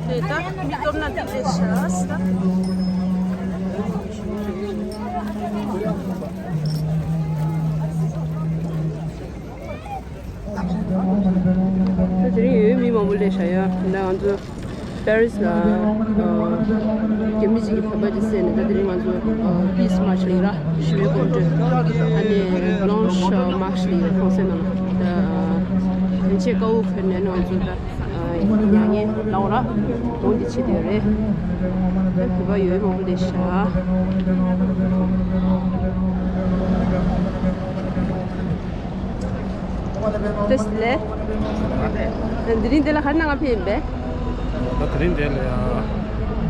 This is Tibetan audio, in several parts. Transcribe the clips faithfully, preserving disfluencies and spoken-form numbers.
དེ་ད་མི་སྟོབས་ན་དེ་ལས་ཤ་སྟ། དེ་རིང་ཡོད་མི་མང་པོ་སླེབས་ཤག་ཡ། ད་ང་ཚོ་པེ་རིས་ལ་རྒྱ་མི་གཅིག་གིས་བོད་པ་ཅིག་བསད་ནས། ད་དེ་རིང་ང་ཚོ་Peace March ལ་ཡིན་ར། ཞི་བའི་གོམ་བགྲོད། ཨ་ནི་Blanche March ལ་ཡིན་ར། ཁོང་སེམས་ནང་ལ་ད་ཕན་ཆད་དཀའ་བོ་ཁྱོན་ནས་ང་ཚོ་ད་མྱ་ངན་ལའོ་ར་འོང་འདི་བྱེད་དེ་རེད། ད་བོད་པ་ཡོད་མང་པོ་སླེབས་ཤག་དེ་ལས། འདི་རིང་འདི་ལ་ག་རེ་གནང་ག་ཕེབས་ཡིན་པས། ད་དེ་རིང་འདི་ལ་ཡ།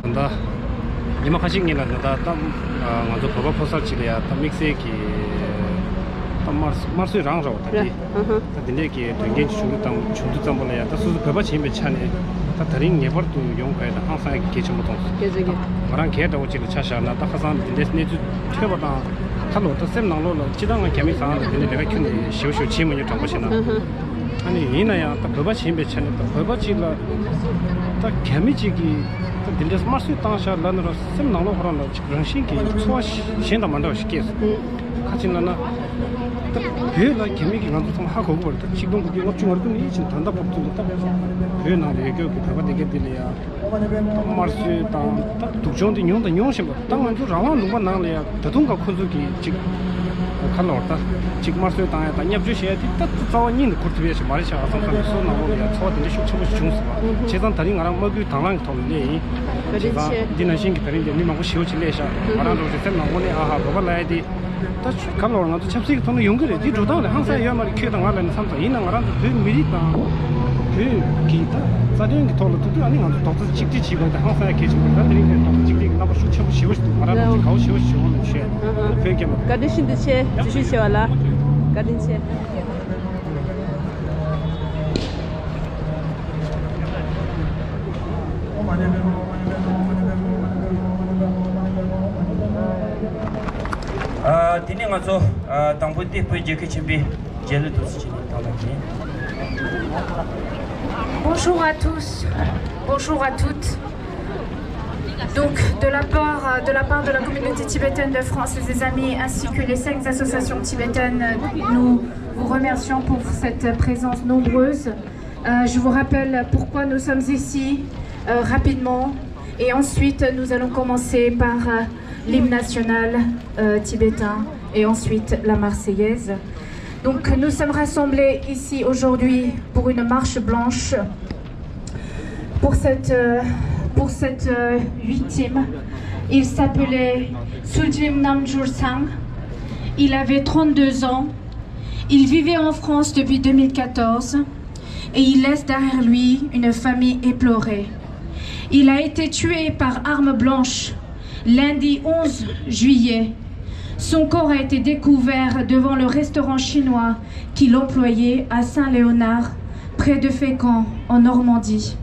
ད་ལྟ་ཉི་མ་ཁ་ཤས་སྔོན་ལ་ད་ལྟ་ད་ང་ཚོ་བོད་པ་ཕོ་གསར་ཅིག་ལ་ཡ། ད་དམིགས་བསལ་གྱི་ད་དམར་དམར་གསོད་རང་རེད་བ། ད་རེད། དེ་ཨ་ཧ། ད་དེ་འདྲས་ཀྱི་དོན་རྐྱེན་བྱུང་དུས་ཙམ་བྱུང་དུས་ཙམ་པ་ལ་ཡ། ད་སོ་སོ་བོད་པ་ཅིག་ཡིན་པའི་ཆ་ནས་ད་དེ་རིང་ངེས་པར་དུ་ཡོང་དགོས་ཡ། ད་ཧང་སང་ཡ་གལ་ཆེན་པོ་མཐོང་སོང་། གལ་ཆེ་གི། ང་རང་སྒེར་འདྲ་བོ་ཅིག་ལ་ཆ་བཞག་ན། ད་ཁ་སང་དེ་འདྲས་གནས་ཚུལ་ཐོས་པ་དང་། ད་ལོ་ད་སེམས་ནང་ལོགས་ལ་སྤྱིར་བཏང་ང་རྒྱ་མི་ཚང་ལ་དེ་འདྲས་ལས་ཀ་ཁྱོན་ནས་ཞེ་པོ་ཞེ་པོ་བྱེད་མ་མྱོང་། དྲང་པོ་བཤད་ན། ཨ་ནི་ཡིན་ན་ཡང་ད་བོད་པ་ཅིག་ཡིན་པའི་ཆ་ནས། ད་བོད་པ་ཅིག་ལ་ད་རྒྱ་མི་ཅིག་གིས་ད་དེ་འདྲས་དམར་གསོད་བཏང་ཤག་ལབ་ན་ར། སེམས་ནང་ལོགས་ཁོ་རང་ལ་ཅིག་རང་བཞིན་གྱི་ཚོར་བ་གཞན་དང་མ་འདྲ་བ་ཞིག་སྐྱེས་སོང་། ག་ཅི་ལབ་ན། ད་བོད་ལ་རྒྱ་མི་གིས་ང་ཚོ་ཚང་མ་ཧ་གོ་གི་ཡོད་རེད། ད་ཆིག་སྟོང་དགུ་བརྒྱ་ལྔ་བཅུ་ང་དགུ་ནས་ཕྱིན་ད་ལྟ་བར་དུ་ལ། ད་བོད་ནང་ལ་ཡོད་རྒྱུ་གི་བོད་པ་དེ་ག་དེ་ལ་ཡ། དམར་གསོད་དང་ད་སྡུག་སྦྱོང་དེ་མྱོང་དང་མྱོང་བཞིན་པ། ད་ང་ཚོ་རང་དབང་ལུང་པ་ནང་ལ་ཡ་ད་དུང་ག་ཁོ་ཚོ་གིས་ཅིག་ག་ལབ་དགོས་རེད། ད་ཅིག་དམར་གསོད་བཏང་ཡ་དང་བརྙས་བཅོས་བྱེད་ཡ་དེ་ད་རྩ་བ་ཉིད་ནས་ཁུར་ཐུབ་ཡ་ཞིག་མ་རེད་ཤག་བསམ་བསམ། སོ་སོ་ནང་ལོགས་ལ་ཡ་ཚོར་བ་དེ་འདྲ་ཤུགས་ཆེན་པོ་ཞིག་བྱུང་སོང་བ། བྱས་ཙང་ད་རིང་ང་རང་དམག་ཁུལ་དང་བླངས་ཀྱི་ཐོག་ལ་སླེབས་ཡིན། བྱས་ཙང་འདི་ནང་བཞིན་གྱི་ད་རིང་འདིར་མི་མང་པོ་ཞེ་པོ་ཅིག་སླེབས་ཤག་ང་རང་འདྲ་བོ་ཅིག་སེམས་ནང་དངོས་གནས་ཨ་ཧ། བོད་པ་ལབ་ཡ་དེ། ད་ཆུ་ག་ལོར་ང་ཚོ་ཆབ་སྲིད་ཀྱི་ཐོག་ནས་ཡོང་གི་རེད། འདི་འགྲོ་སྟངས་རེད། ཧང་སང་ཡོད་མ་རེད། ཁྱོད་དང་ང་ལབ་ནས་མཚམས་མཚམས་ཡིན་ན། ང་རང་ཚོ་བོད་མི་རིགས་དང་བོད་ཀྱི་ད་རྩ་དོན་གྱི་ཐོག་ལ་ཐུག་དུས། ཨ་ནི་ང་ཚོ་རྡོག་རྩ་གཅིག་སྒྲིལ་བྱེད་དགོས། ད་ཧང་སང་ཡ་གལ་ཆེན་པོ་རེད། ད་དེ་རིང་འདིར་རྡོག་རྩ་གཅིག་སྒྲིལ་གྱི་རྣམ་པ་ཤུགས་ཆེན་པོ་ཞེ་པོ་ཞིག་འདུག་ང་རང་ཚོ་དགའ་བོ་ཞེ་པོ་ཞིག་བྱུང་བ་ནས་བཤད། བོད་རྒྱལ་ལོ། བཀའ་དྲིན་ཤིན་ཏུ་ཆེ། བརྩི་བཀུར་ཆེ་བ་ལ་བཀའ་དྲིན་ཆེ། ཨ། དེ་ནས་ང་ཚོ་ཨ་དང་པོ་དེ་བོད་རྒྱལ་ཁབ་ཆེན་པོའི་རྒྱལ་གླུ་འདོན་སྲོལ་བྱས་ནས་བཏང་གནང་གི་ཡིན། Bonjour à tous, bonjour à toutes. Donc, de la part, de la part de la communauté tibétaine de France et ses amis, ainsi que les cinq associations tibétaines, nous vous remercions pour cette présence nombreuse. Euh, je vous rappelle pourquoi nous sommes ici, euh, rapidement. Et ensuite, nous allons commencer par, euh, l'hymne national, euh, tibétain et ensuite la Marseillaise. Donc, nous sommes rassemblés ici aujourd'hui pour une marche blanche pour cette, euh, pour cette, euh, victime. Il s'appelait Suljim Namjul Sang. Il avait trente-deux ans. Il vivait en France depuis deux mille quatorze et il laisse derrière lui une famille éplorée. Il a été tué par arme blanche lundi onze juillet. Son corps a été découvert devant le restaurant chinois qu'il employait à Saint-Léonard, près de Fécamp, en Normandie.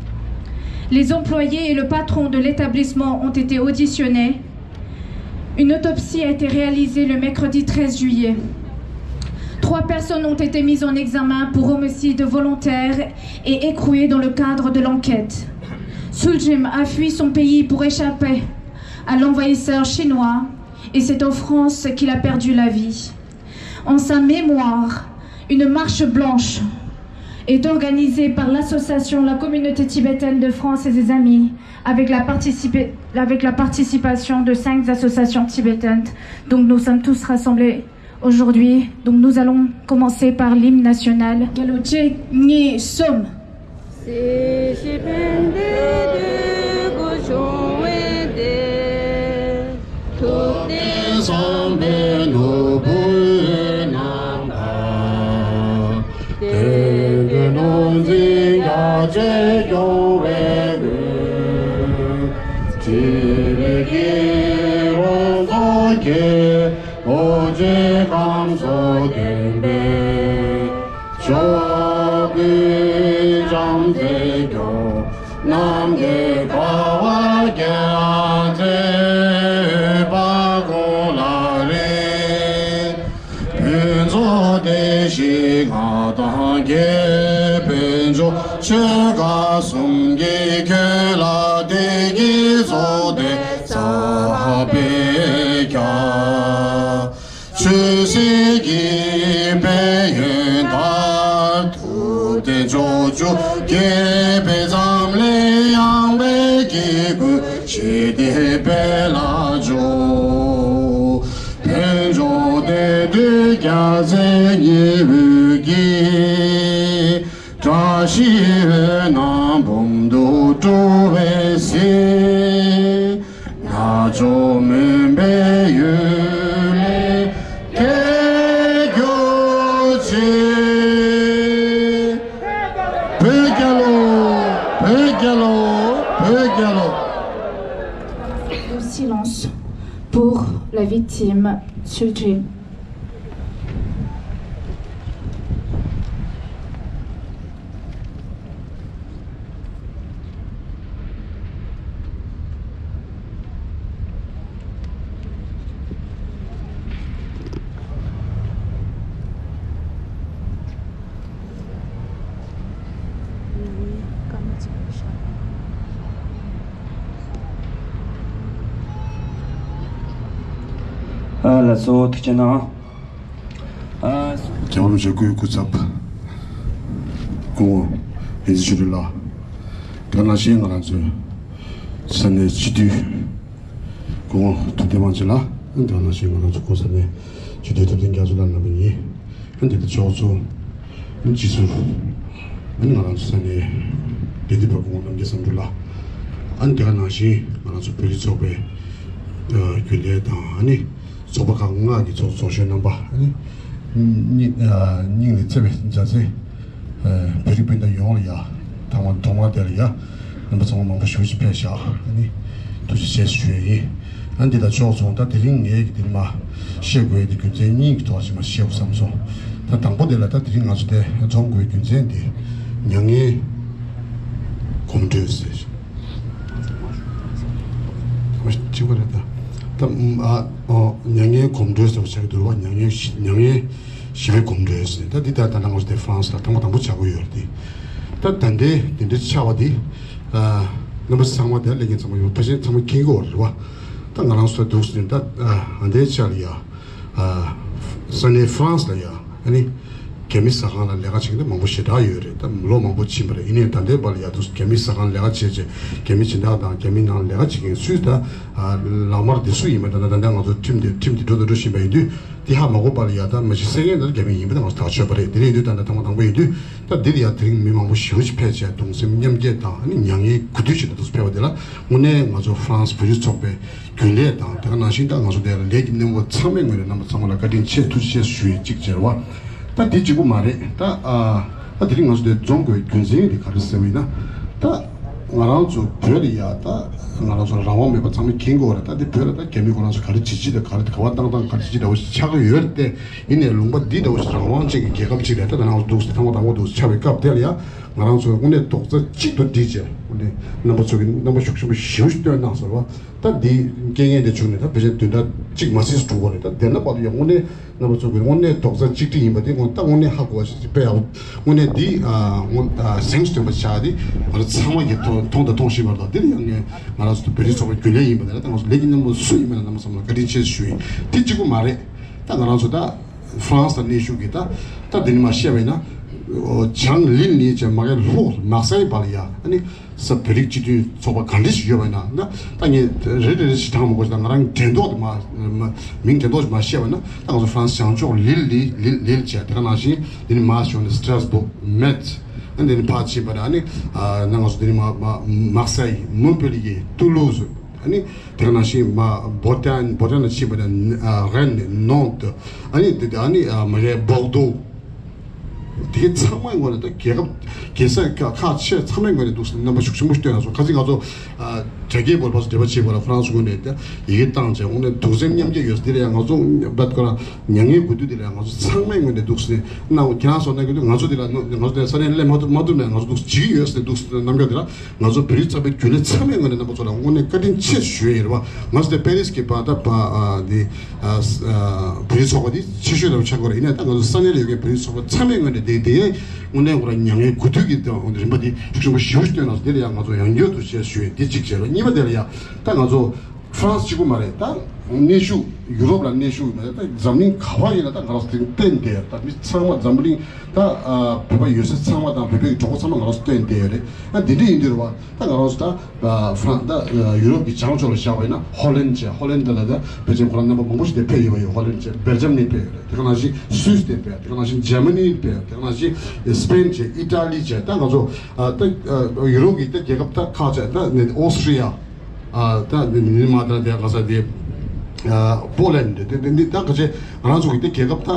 Les employés et le patron de l'établissement ont été auditionnés. Une autopsie a été réalisée le mercredi treize juillet. Trois personnes ont été mises en examen pour homicide volontaire et écrouées dans le cadre de l'enquête. Suljim a fui son pays pour échapper à l'envahisseur chinois et c'est en France qu'il a perdu la vie. En sa mémoire, une marche blanche est organisée par l'association La Communauté Tibétaine de France et ses amis avec la, participa-, avec la participation de cinq associations tibétaines. Donc nous sommes tous rassemblés aujourd'hui. Donc nous allons commencer par l'hymne national. Galo che ngi som. གནོད་འཛིན་རྒྱ་ཆེ་སྐྱོང་བའི་མགོན། ཁྲི་ལས་ཀྱི་རོ་མཚོ་རྒྱས། རྡོ་རྗེ་ཁམས་སོགས་ལྡན་པའི། ཕྱོགས་ཀུན་བྱམས་བརྩེས་སྐྱོང་། ནམ་མཁའི་ཁ་བ་རྒྱ་མཚོའི་དབུས་འཕགས་ཀོ་ལ་རི། ཕུན་ཚོགས་བདེ་གཤེགས་མངའ་ཐང་རྒྱས། དཔལ་འབྱོར་ཆོས་འགའ་གསུམ་གྱིས་ཁྱོད་ལ་བདེ་སྐྱིད་སྩོལ་ཏེ་ས་པའི་ཁྱབ། ཆོས་སྲིད་ཀྱི་ཕན་ཡོན་དང་། ཐུབ་བསྟན་ཕྱོགས་བཅུར་རྒྱས་པའི་འཛམ་གླིང་ཡངས་པའི་སྐྱེ་དགུའི་ཞི་བདེ་སྤེལ་ལ་འཇུག། དལ་འབྱོར་བདེ་འདོད་རྒྱལ་མཚན་ཉི་འོད་ཀྱིས། བཀྲ་ཤིས་འོད་སྣང་འབུམ་དུ་སྤྲོ་བའི་གཟིས། རྣལ་འབྱོར་མུན་པའི་གཡུལ་ལས་སྐྱོབ་གྱུར་ཅིག། བོད་རྒྱལ་ལོ། བོད་རྒྱལ་ལོ། བོད་རྒྱལ་ལོ། Le silence pour la victime Sudrim. ཨ་ལགས་སོ། ཐུགས་རྗེ་གནང་། ཨ། རྒྱལ་བ་རིན་པོ་ཆེ་སྐུའི་སྐུ་ཚབ། སྐུ་ངོ་བསྟན་འཛིན་ཆོས་སྒྲོན་ལགས། དེ་ནང་བཞིན་ང་རང་ཚོའི་ས་གནས་སྤྱི་འཐུས། སྐུ་ངོ་ཐུབ་བསྟན་དབང་ཆེན་ལགས། དེ་ནང་བཞིན་ང་རང་ཚོ་ཁོང་ས་གནས་སྤྱི་འཐུས་ཐུབ་བསྟན་རྒྱ་མཚོ་ལགས་རྣམ་པ་གཉིས། ཨ་ནི་དེ་ལྟར་ཕྱོགས་གཙོ། ཨ་ནི་སྤྱི་ཟུར། ཨ་ནི་ང་རང་ཚོ་ས་གནས་འབྲེལ་མཐུད་པ་སྐུ་ངོ་རྣམ་རྒྱལ་བསམ་གྲུབ་ལགས། ཨ་ནི་དེ་ག་ནང་བཞིན་ང་རང་ཚོ་བོད་རིགས་ཚོགས་པའི་ཨ་རྒྱུན་ལས་དང་། ཨ་ནི་ཚོགས་པ་ཁག་ལྔ་གི་ཚོགས་གཙོ་གཞོན་རྣམ་པ། ཨ་ནི་སྙིང་ཨ་སྙིང་ནས་བརྩེ་བའི་མཛའ་བརྩེ། ཨ་བོད་རིགས་སྤུན་ཟླ་ཡོངས་ལ་ཡ། ཐོག་མ་ཐོག་མ་དེ་ལ་ཡ། རྣམ་པ་ཚང་མ་མང་པོ་ཞེ་པོ་ཅིག་ཕེབས་ཤག། ཨ་ནི་ཐུགས་རྗེ་ཆེ་ཞུ་ཡ་ཡིན། ཨ་འདི་དང་ཕྱོགས་མཚུངས་ད་དེ་རིང་ངས་ཀྱི་དེ་ནི་མ་བཤད་དགོས་ཡ་དེ་རྒྱུ་མཚན་གཉིས་ཀྱི་ཐོག་ཅིག་མ་བཤད་དགོས་བསམ་སོང་། ད་དང་པོ་དེ་ལ་ད་དེ་རིང་ང་ཚོ་དེ་འཛོམས་དགོས་རྒྱུ་མཚན་དེ་མྱ་ངན་གོམ་བགྲོད་ཟེར། གཅིག་པ་རེད་ད། ད་ཨ་ཨོ་མྱ་ངན་གོམ་བགྲོད་ཟེར་བ་ཆགས་ཀྱི་འདུག་བ། མྱ་ངན་མྱ་ངན། ཞི་བའི་གོམ་བགྲོད་ཟེར། ད་འདི་ལྟར་ད་ནང་ལོགས་དེ་ཧྥ་རན་སི་ལ་ཐེངས་མ་དང་པོ་བྱ་དགོས་ཡོད་རེད་དེ། ད་ད་ལྟའི་དེ་འདྲའི་ཆགས་པ་འདི། རྣམ་པ་ཚང་མ་དེ་ལས་ཀྱི་ཚང་མ་ཡོད་ཕལ་ཆེར་ཚང་མ་མཁྱེན་གྱི་ཡོད་རེད་བ། ད་ང་རང་ཚོ་འདུག་ཟེར་ད་ཨ་འདའི་ཆ་ལ་ཡ། ས་གནས་ཧྥ་རན་སི་ལ་ཡ་ཨ་ནི། རྒྱ་མི་ཟ་ཁང་ལ་ལས་ཀ་བྱེད་མཁན་མང་པོ་ཞེ་དྲག་ཡོད་རེད། ད་ལོ་མང་པོ་ཕྱིན་པ་རེད། ཡིན་ནའི་ད་ལྟའི་བར་ལ་ཡ་འདུག་རྒྱ་མི་ཟ་ཁང་ལས་ཀ་བྱས་བྱས་རྒྱ་མི་སྦྱིན་བདག་དང་རྒྱ་མི་ནང་ལས་ཀ་བྱེད་མཁན་སུས་ད་ལག་དམར་དེ་སུ་ཡིན་པ་ད་ད་ད་ལྟ་ང་ཚོ་ཁྲིམས་དེ་ཁྲིམས་དེ་འགྲོ་དང་འགྲོ་བཞིན་པ་ཡིན་དུས། དེ་ཧ་མ་གོ་བ་ལ་ཡ་ད་མ་གཞི་སེ་ངན་ད་རྒྱ་མི་ཡིན་པ་ད་ང་ཚོ་ཐག་ཆོད་པ་རེད། དེ་རེད་འདུག་ད་ད་ཐེངས་མ་དང་པོ་ཡིན་དུས་ད་འདིར་ཡ་དེ་རིང་མི་མང་པོ་ཞེ་པོ་ཅིག་ཕེབས་བྱས་གདུང་སེམས་མཉམ་སྐྱེད་དང་ཨ་ནི་མྱ་ངན་གུས་འདུད་བྱེད་དུ་ཕེབས་པ་དེ་ལ་དངོས་གནས་ང་ཚོ་ཧྥ་རན་སི་བོད་རིགས་ཚོགས་པའི་རྒྱུན་ལས་དང་དེ་ག་ནང་བཞིན་ད་ང་ཚོ་དེ་ལ་ལས་ཀྱི་སྣེ་མོ་ཚང་མའི་ངོས་ནས་རྣམ་པ་ཚང་མ་ལ་བཀའ་དྲིན་ཆེ་ཐུགས་རྗེ་ཆེ་ཞུ་ཡས་གཅིག་བྱས་པ། ད་འདི་གཅིག་པུ་མ་རེད་ད། ཨ་ད་དེ་རིང་ང་ཚོ་དེ་འཛོམས་དགོས་རྒྱུ་མཚན་དེ་ག་རེ་ཟེར་བ་ཡིན་ན། ད་ང་རང་ཚོ་བོད་ལ་ཡ་ད་ང་རང་ཚོ་རང་དབང་མེད་པ་ཚང་མས་མཁྱེན་གྱི་ཡོད་རེད། ད་འདི་བོད་ལ་ད་རྒྱ་མི་ཁོ་རང་ཚོ་ག་རེ་བྱེད་ཀྱི་དང་ག་རེ་ག་བ་བཏང་སྟངས་ག་རེ་བྱེད་ཀྱི་འདྲ་བོ་ཞིག་ཆགས་ཀྱི་ཡོད་རེད་དེ། ཡིན་ནའི་ལུང་པ་འདི་འདྲ་བོ་ཞིག་རང་དབང་ཅན་གྱི་རྒྱལ་ཁབ་ཅིག་རེད། ད་ད་ནང་ལ་འདུག་སེ་ཐང་པ་དང་པོ་འདུག་སེ་ཆགས་པའི་སྐབས་དེ་ལ་ཡ་ང་རང་ཚོ་དངོས་གནས་རྡོག་རྩ་གཅིག་ཏུ་སྒྲིལ་བྱས་དངོས་གནས་རྣམ་པ་ཚོ་གི་རྣམ་པ་ཤུགས་ཆེན་པོ་ཞེ་པོ་ཞིག་བཏོན་གནང་ཟེར་བ། ད་འདི་རྐྱེན་ངན་དེ་བྱུང་ནས་ད་ཕལ་ཆེར་བདུན་ཕྲག་གཅིག་མ་ཟིན་འགྲོ་གི་རེད། ད་དེ་ན་བར་དུ་ཡང་དངོས་གནས་རྣམ་པ་ཚོ་གི་དངོས་གནས་རྡོག་རྩ་གཅིག་སྒྲིལ་ཡིན་པ་དེ་དངོས་ད་དངོས་གནས་ཧ་གོ་བ་ཞིག་དཔེ་ཡག་པོ་དངོས་གནས་འདི་ཨ་དངོས་ཨ་གཟེངས་སུ་ཐོན་པ་ཆགས་ཏེ་ང་རང་ཚང་མ་གིས་མཐོང་མཐོང་དང་མཐོང་བཞིན་པ་རེད། ད་འདི་ལ་ཡང་ངས་ང་རང་ཚོ་བོད་རིགས་ཚོགས་པའི་རྒྱུན་ལས་ཡིན་པ་དེ་ལ་ད་ང་ཚོ་ལས་ཀྱི་རྣམ་པ་སུ་ཡིན་པ་ལ་རྣམ་པ་ཚང་མ་ལ་བཀའ་དྲིན་ཆེ་ཞུ་ཡིན། དེ་གཅིག་པུ་མ་རེད། ད་ང་རང་ཚོ་ད་ཧྥ་རན་སི་དང་གནས་བཞུགས་ཀྱི་ད་ད་འདི་ནས་མ་བཤད་པ་ཡིན་ན། བྱང་ལིན་ལི་བྱས་མ་གའི་ལྷོ་མག་སའི་བར་ལ་ཡ་ཨ་ནི། ས་བོད་རིགས་སྤྱི་མཐུན་ཚོགས་པ་ག་འདྲ་ཞིག་ཡོད་པ་ཡིན་ན་ད་ད་ངས་རེ་རེ་རེ་ཞིག་བགྲང་མ་དགོས་ཤིང་ད་ང་རང་དྲན་ཐོག་དེ་མ་མ་མིང་དྲན་ཐོག་ཞིག་མ་བཤད་པ་ཡིན་ན་ད་ང་ཚོ་ཧྥ་རན་སི་བྱང་ཕྱོགས་ལིལ་ལི་ལིལ་ལིལ་བྱས་དེ་ག་ནང་བཞིན་འདི་ནས་མར་བྱས་ནས་སི་ཏྲ་སི་བུག་མེད་ཨ་འདི་ནས་ཕར་ཕྱིན་པ་ན་ཨ་ནི་ཨ་ན་ང་ཚོ་འདི་ནས་མ་མ་མག་སའི་མོན་པེ་ལི་ཡེ་ཏུ་ལུ་ཟུ་ཨ་ནི་དེ་ག་ནང་བཞིན་མ་བོ་ཏན་བོ་ཏན་ལ་ཕྱིན་པ་ན་ཨ་རེན་ནོན་ཏུ་ཨ་ནི་དེ་ཨ་ནི་ཨ་མ་གའི་བོག་དོ། དེ་གའི་ཚང་མའི་ངོས་ནས་ད་རྒྱལ་ཁབ་རྒྱལ་ས་ཁག་ཁག་ཆེ་ཚང་མའི་ངོས་ནས་འདུག་སེ་རྣམ་པ་ཤུགས་ཆེན་པོ་བཏོན་ཡོད་སོང་། ཁ་སང་ང་ཚོ་ཨ་དྲ་རྒྱའི་བར་ཕར་ཚུར་འབྲེལ་བ་བྱེད་པ་ལ་ཧྥ་རན་སི་ངོས་ནས་ད་ཡི་གེ་བཏང་བྱས་དངོས་གནས་གདུང་སེམས་མཉམ་སྐྱེད་ཡོད་ཟེར། དེ་ལ་ཡང་ང་ཚོ་བད་ཀོ་ལ་མྱ་ངན་གུས་འདུད་དེ་ལ་ཡང་ང་ཚོ་ཚང་མའི་ངོས་ནས་འདུག་སེ་གནང་། ཁྱེད་རང་ཚོ་གནང་གི་འདུག་ང་ཚོ་དེ་ལ་ང་ཚོ་དེ་ས་གནས་སླེབས་མ་ཐུབ་མ་ཐུབ་ནས་ང་ཚོ་འདུག་སེ་བྱེད་ཀྱི་ཡོད་ཟེར་འདུག་སེ་རྣམ་འགྱུར་དེ་ལ། ང་ཚོ་བོད་རིགས་ཚོགས་པའི་རྒྱུན་ལས་ཚང་མའི་ངོས་ནས་རྣམ་པ་ཚོ་ལ་དངོས་གནས་བཀའ་དྲིན་ཆེ་ཞུ་ཡི་རེད་བ། ང་ཚོ་དེ་པེ་རིས་ཀྱི་བ་ད་བ་ཨ་དེ་ཨ་ཨ་བོད་རིགས་ཚོགས་པ་དེ་ཆེ་ཤོས་ལ་ཆགས་ཀྱི་རེད། ཡིན་ནའི་ད་ང་ཚོ་ས་གནས་ལ་ཡོད་མཁན་བོད་རིགས་ཚོགས་པ་ཚང་མའི་ངོས་ནས་དེ་དེ་དངོས་གནས་ཁོ་རང་མྱ་ངན་གུས་འདུད་ཀྱི་རིམ་པ་དེ་ཤུགས་ཆེན་པོ་ཞེ་པོ་ཞིག་བཏོན་གནང་སོང་། དེ་ལ་ཡང་ང་ཚོ་ཡང་བསྐྱར་ཐུགས་རྗེ་ཆེ་ཞུ་ཡི། དེ་གཅིག་བྱས་རེད། གཉིས་པ་དེ་ལ་ཡང་ད་ང་ཚོ་ཧྥ་རན་སི་གཅིག་པུ་མ་རེད། ད་གནས་བཞུགས་ཡུ་རོབ་ལ་གནས་བཞུགས་ཡོད་མ་རེད། ད་འཛམ་གླིང་ག་པར་ཡིན་ན་ད་ང་རང་ཚོ་དེ་བསྟན་བསྡད་ཡོད། ད་མི་ཚང་མ་འཛམ་གླིང་ད་ཨ་བོད་པ་ཡོད་ས་ཚང་མ་དང་བོད་པའི་གྲོགས་པོ་ཚང་མ་ང་རང་ཚོ་བསྟན་བསྡད་ཡོད་རེད། ཨ་དེ་འདྲ་ཡིན་དུས་རེད་བ། ད་ང་རང་ཚོ་ད་ཨ་ཧྥ་རན་ད་ཨ་ཡུ་རོབ་ཀྱི་བྱང་ཕྱོགས་ལ་བཞག་པ་ཡིན་ན་ཧོ་ལན་བྱས། ཧོ་ལན་དེ་ལ་ད་ཕལ་ཆེར་ཁོ་རང་རྣམ་པ་མང་པོ་ཞིག་དེ་ཕེབས་ཡོད་པ་ཡོད། ཧོ་ལན་བྱས། སྦེལ་ཇམ་ནས་ཕེབས་ཡོད་རེད། དེ་ག་ནང་བཞིན་སུད་སི་དེ་ཕེབས། དེ་ག་ནང་བཞིན་འཇར་མ་ནི་ཕེབས། དེ་ག་ནང་བཞིན་སི་པེན་བྱས། ཨི་ཊ་ལི་བྱས། ད་ང་ཚོ་ཨ་ད་ཨ་ཡུ་རོབ་ཀྱི་ད་རྒྱལ་ཁབ་ད་ཁག་བྱས། ད་ནི་ཨོ་སི་ཊི་རི་ཡ། ཨ་ད་ནི་མ་ད་དེ་ག་ས་དེ་ཨ་པོ་ལན་དེ་དེ་དེ་ད་ག་ཅེ་ང་རང་ཚོ་གི་དེ་རྒྱལ་ཁབ་ད་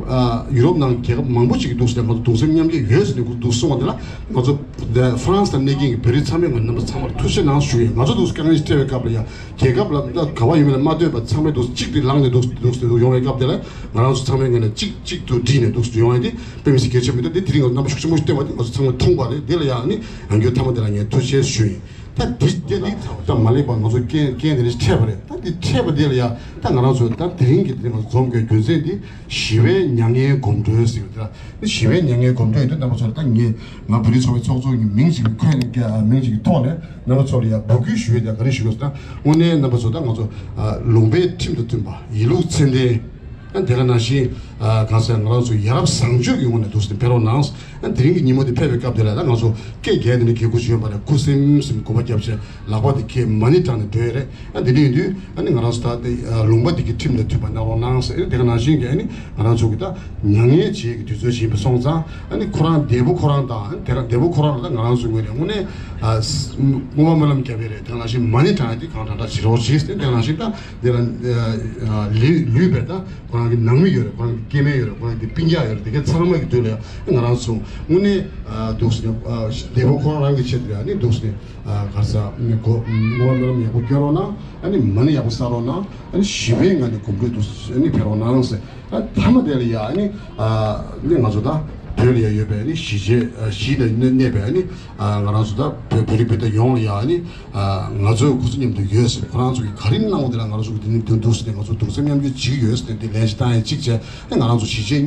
ཨ་ཡུ་རོབ་ནང་རྒྱལ་ཁབ་མང་པོ་ཅིག་གི་འདུག་སེ་ང་ཚོ་གདུང་སེམས་མཉམ་སྐྱེད་ཡོད་ཟེར་ནས་འདུག་གསུངས་པ་དེ་ལ། ང་ཚོ་དེ་ཧྥ་རན་སི་ལ་གནས་མཁན་གྱི་བོད་རིགས་ཚང་མའི་ངོས་ནས་རྣམ་པ་ཚང་མར་ཐུགས་རྗེ་གནང་ཞུ་ཡིན། ང་ཚོ་འདུག་སེ་དཀའ་ངལ་ཞིག་འཕྲད་པའི་སྐབས་ལ་ཡང་རྒྱལ་ཁབ་ལ་ད་ག་པར་ཡོད་མེད་ལ་མ་ལྟོས་པར་ཚང་མས་འདུག་སེ་གཅིག་ཏུ་ལངས་ནས་འདུག་སེ་འདུག་སེ་ཡོང་བའི་སྐབས་དེ་ལ་ང་རང་ཚོ་ཚང་མའི་ངོས་ནས་གཅིག་གཅིག་ཏུ་བསྒྲིལ་ནས་འདུག་སེ་ཡོང་བ་དེ་དཔེ་མི་སྲིད་གལ་ཆེན་པོ་ཡིན། ད་དེ་དེ་རིང་ང་རྣམ་པ་ཤུགས་ཆེན་པོ་ཞིག་བསྟན་པ་དེ་ང་ཚོ་ཚང་མས་མཐོང་པ་རེད། དེ་ལ་ཡང་ནི་ཡང་བསྐྱར་མཐའ་མ་དེ་ལ་ངས་ཐུགས་རྗེ་ཆེ་ཞུ་ཡིན། ད་འདི་འདི་འདི་ད་མ་ལེགས་པ་ང་ཚོ་རྐྱེན་རྐྱེན་དེ་འདྲ་ཞིག་འཕྲད་པ་རེད། ད་འདི་འཕྲད་པ་དེ་ལ་ཡ་ད་ང་རང་ཚོ་ད་དེ་རིང་གི་དེ་ང་ཚོ་འཛོམས་དགོས་རྒྱུ་མཚན་འདི་ཞི་བའི་མྱ་ངན་གོམ་བགྲོད་ཟེར་བ་དེ་ལ། འདི་ཞི་བའི་མྱ་ངན་གོམ་བགྲོད་ཡིན་དུས་རྣམ་པ་ཚོ་ལ་ད་ངས་ང་བོད་རིགས་ཚོགས་པའི་ཚོགས་གཙོ་གི་མིང་ཞིག་གི་ཁོངས་ནས་ཀྱ་མིང་ཞིག་གི་ཐོག་ནས་རྣམ་པ་ཚོ་ལ་ཡ་འབོད་སྐུལ་ཞུ་ཡས་དེ་ག་རེ་ཞུ་དགོས་ཟེར་ན། དངོས་གནས་རྣམ་པ་ཚོ་ད་ང་ཚོ་ཨ་ལུང་པའི་ཁྲིམས་དང་མཐུན་པ། ཡིན་ལུགས་ཚད་ལྡན། ཨ་དེ་ག་ནང་བཞིན་ཨ་གང་ཟེར་ང་རང་ཚོ་ཡ་རབས་བཟང་སྤྱོད་ཀྱི་ངོས་ནས་འདུག་སེ་ཕེབས་རོགས་གནང་། ཨ་དེ་རིང་གི་ཉིན་མོ་འདི་ཕེབས་པའི་སྐབས་དེ་ལ་ད་ང་ཚོ་སྐད་རྒྱག་དེ་ནས་གད་ཁུ་ཞུས་པ་རེད། ཁུ་སིམ་སིམ་གུས་པ་བརྒྱབ་བྱས་ལག་པ་དེ་ཁྱེད་མ་ཎི་བགྲངས་ནས་འགྲོ་ཡས་རེད། ཨ་དེ་འདྲ་ཡིན་དུས་ཨ་ནི་ང་རང་ཚོ་ད་དེ་ཨ་ལུང་པ་འདི་གི་ཁྲིམས་དང་མཐུན་པ་གནང་རོགས་གནང་ཟེར། ཨ་ནི་དེ་ག་ནང་བཞིན་གྱི་ཨ་ནི་ང་རང་ཚོ་གི་ད་མྱ་ངན་བྱེད་ཀྱི་དུས་ཚོད་ཞིག་ཡིན་པ་སོང་ཙང་། ཨ་ནི་ཁོ་རང་འདས་པོ་ཁོ་རང་དང་། ཨ་ནི་དེ་རང་འདས་པོ་ཁོ་རང་ལ་ད་ང་རང་ཚོའི་ངོས་ནས་དངོས་གནས་ཨ་སྔོན་མ་སྨོན་ལམ་བརྒྱབ་ཡས་རེད། དེ་ག་ནང་བཞིན་མ་ཎི་བགྲང་ཡས་དེ་གང་དྲག་དྲག་བྱེད་རོགས་གྱིས་ཟེར། དེ་ག་ནང་བཞིན་ད་དེ་ལ་ཨ་ལུས་ལུས་པའི་ད་ཁོ་རང་གི་ནང་མི་ཡོད་རེད། ཁོ་རང་གི་སྐྱེ་དམན་ཡོད་རེད། ཁོ་རང་གི་སྤུན་ཀྱག་ཡོད་རེད། དེ་ག་ཚང་མ་གི་དོན་ལ་ཡང་ང་རང་ཚོ་དངོས་གནས་ཨ་འདུག་སེ་ཨ་འདས་པོ་ཁོ་རང་རང་གི་ཆེད་དུ་ཡང་ནི་འདུག་སེ་ཨ་ག་རེ་ཟེར་ནི་གོ་སྨོན་ལམ་ཡག་པོ་སྐྱོན་རོགས་གནང་། ཨ་ནི་མ་ཎི་ཡག་པོ་བགྲང་རོགས་གནང་། ཨ་ནི་ཞི་བའི་ངང་ནས་གོམ་བགྲོད་དུ་ཨ་ནི་ཕེབས་རོགས་གནང་ཟེར། ཨ་མཐའ་མ་དེ་ལ་ཡང་ཨ་ནི་ཨ་ནི་ང་ཚོ་ད་བོད་ལ་ཡང་ཡོད་པའི་ཨ་ནི་གཞིས་བྱེས་ཨ་གཞིས་ལ་གནས་པའི་ཨ་ནི་ཨ་ང་རང་ཚོ་ད་བོད་བོད་རིགས་བོད་དོན་ཡོངས་ལ་ཡང་ཨ་ནི་ཨ་ང་ཚོ་ཁོ་ཚོ་མཉམ་དུ་ཡོད་ཟེར། ཁོ་རང་ཚོ་གིས་ག་རེ་གནང་བ་དེ་ལ་ང་རང་ཚོ་གིས་དེ་ནི་མདུན་དུ་ཟེར་ནས་ང་ཚོ་གདུང་སེམས་མཉམ་སྐྱེད་བྱེད་ཀྱི་ཡོད་ཟེར་ནས་དེ་ལན་ཞིག་བཏང་ཡས་གཅིག་བྱས། ཨ་ང་རང་ཚོ་གཞིས་བྱེས་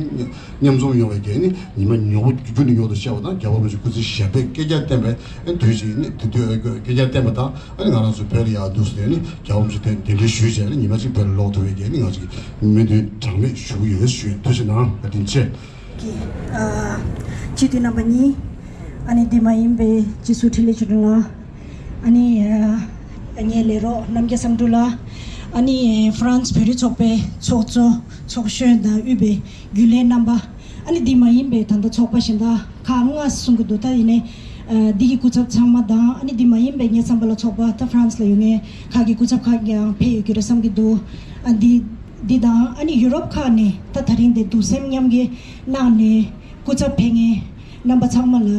མཉམ་འཛོམས་ཡོང་བའི་གི་ཨ་ནི་ཉི་མ་ཉོག་པོ་རྒྱུན་དུ་ཉོག་ཏུ་བཤད་པ་དང་། རྒྱལ་བ་རིན་པོ་ཆེ་སྐུ་ཚེ་ཞབས་པད་བསྐལ་བརྒྱར་བརྟན་པའི་ཨ་ནི་དུས་ཤིག་ཨ་ནི་དེ་དུས་བསྐལ་བརྒྱར་བརྟན་པ་དང་། ཨ་ནི་ང་རང་ཚོ་བོད་ལ་ཡང་འདུག་སེ་ཨ་ནི་རྒྱལ་བ་རིན་པོ་ཆེ་དེ་གདན་འདྲེན་ཞུས་བྱས་ཨ་ནི་ཉི་མ་གཅིག་བོད་ལ་ལོག་ཐུབ་པའི་གི་ཨ་ནི་ང་ཚོ་གི་སྨོན་འདུན་གྲངས་མེད་ཞུ་གི་ཡོད་ཞུ་ཡིན། ཐུགས་རྗེ་གནང་། བཀའ་དྲིན་ཆེ། ཀྱི་ཨ་སྤྱི་འཐུས་རྣམ་པ་གཉིས། ཨ་ནི་འདི་མ་ཡིན་པའི་སྤྱི་ཟུར་འཕྲིན་ལས་ཆོས་སྒྲོན་ལགས། ཨ་ནི་ཨ་ངའི་ལས་རོགས་རྣམ་རྒྱལ་བསམ་འགྲུབ་ལགས། ཨ་ནི་ཧྥ་རན་སི་བོད་རིགས་ཚོགས་པའི་ཚོགས་གཙོ་ཚོགས་གཞོན་དང་དབུས་པའི་རྒྱུན་ལས་རྣམ་པ། ཨ་ནི་འདི་མ་ཡིན་པའི་ད་ལྟ་ཚོགས་པ་གཞན་དག་ཁག་ལྔ་གསུང་གི་འདུག་ད་ཡིན་ནའི་ཨ་འདི་གི་སྐུ་ཚབ་ཚང་མ་དང་། ཨ་ནི་འདི་མ་ཡིན་པའི་ངའི་བསམ་པ་ལ་ཚོགས་པ་ད་ཧྥ་རན་སི་ལ་ཡོད་མཁན་ཁག་གི་སྐུ་ཚབ་ཁག་ཀྱང་ཕེབས་ཡོད་ཀྱི་རེད་བསམ་གྱི་འདུག་ཨ་འདི་འདི་དང་ཨ་ནི་ཡུ་རོབ་ཁག་ནས་ད་ད་རིང་འདི་གདུང་སེམས་མཉམ་སྐྱེད་གནང་ནས་སྐུ་ཚབ་ཕེབས་མཁན་རྣམ་པ་ཚང་མ་ལ།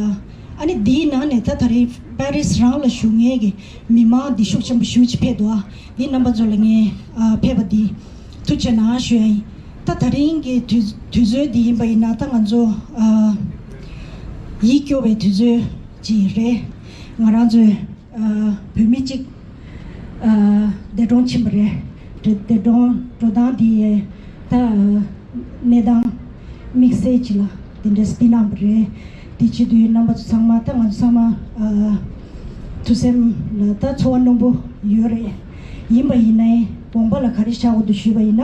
ཨ་ནི་འདིའི་ནང་ནས་ད་ད་རེས་པེ་རིས་རང་ལ་བཞུགས་མཁན་གྱི་མི་མང་འདི་ཤུགས་ཆེན་པོ་ཞེ་པོ་ཅིག་ཕེབས་འདུག་ཨ་འདི་རྣམ་པ་ཚོ་ལ་ངས་ཨ་ཕེབས་པ་འདི་ཐུགས་རྗེ་གནང་ཞུ་ཡ་ཡིན། ད་ད་རིང་གི་དུས་དུས་ཚོད་འདི་ཡིན་པ་ཡིན་ན་ད་ང་ཚོ་ཨ་ཡིད་སྐྱོ་བའི་དུས་ཚོད་ཅིག་རེད། ང་རང་ཚོས་ཨ་བོད་མི་གཅིག་ཨ་འདས་གྲོངས་ཕྱིན་པ་རེད། འདས་འདས་གྲོངས་འགྲོ་སྟངས་འདི་ད་གནས་སྟངས་དམིགས་བསལ་ཅིག་ལ་འདི་འདྲས་འདི་གནང་བ་རེད། དེ་བྱེད་དུས་རྣམ་པ་ཚོ་ཚང་མ་ད་ང་ཚོ་ཚང་མ་ཨ་ཐུགས་སེམས་ལ་ད་ཚོར་བ་རྣོན་པོ་ཡོད་རེད། ཡིན་པ་ཡིན་ནའི་དགོངས་པ་ལ་ག་རེ་བཞག་དགོས་འདུག་ཞུས་པ་ཡིན་ན།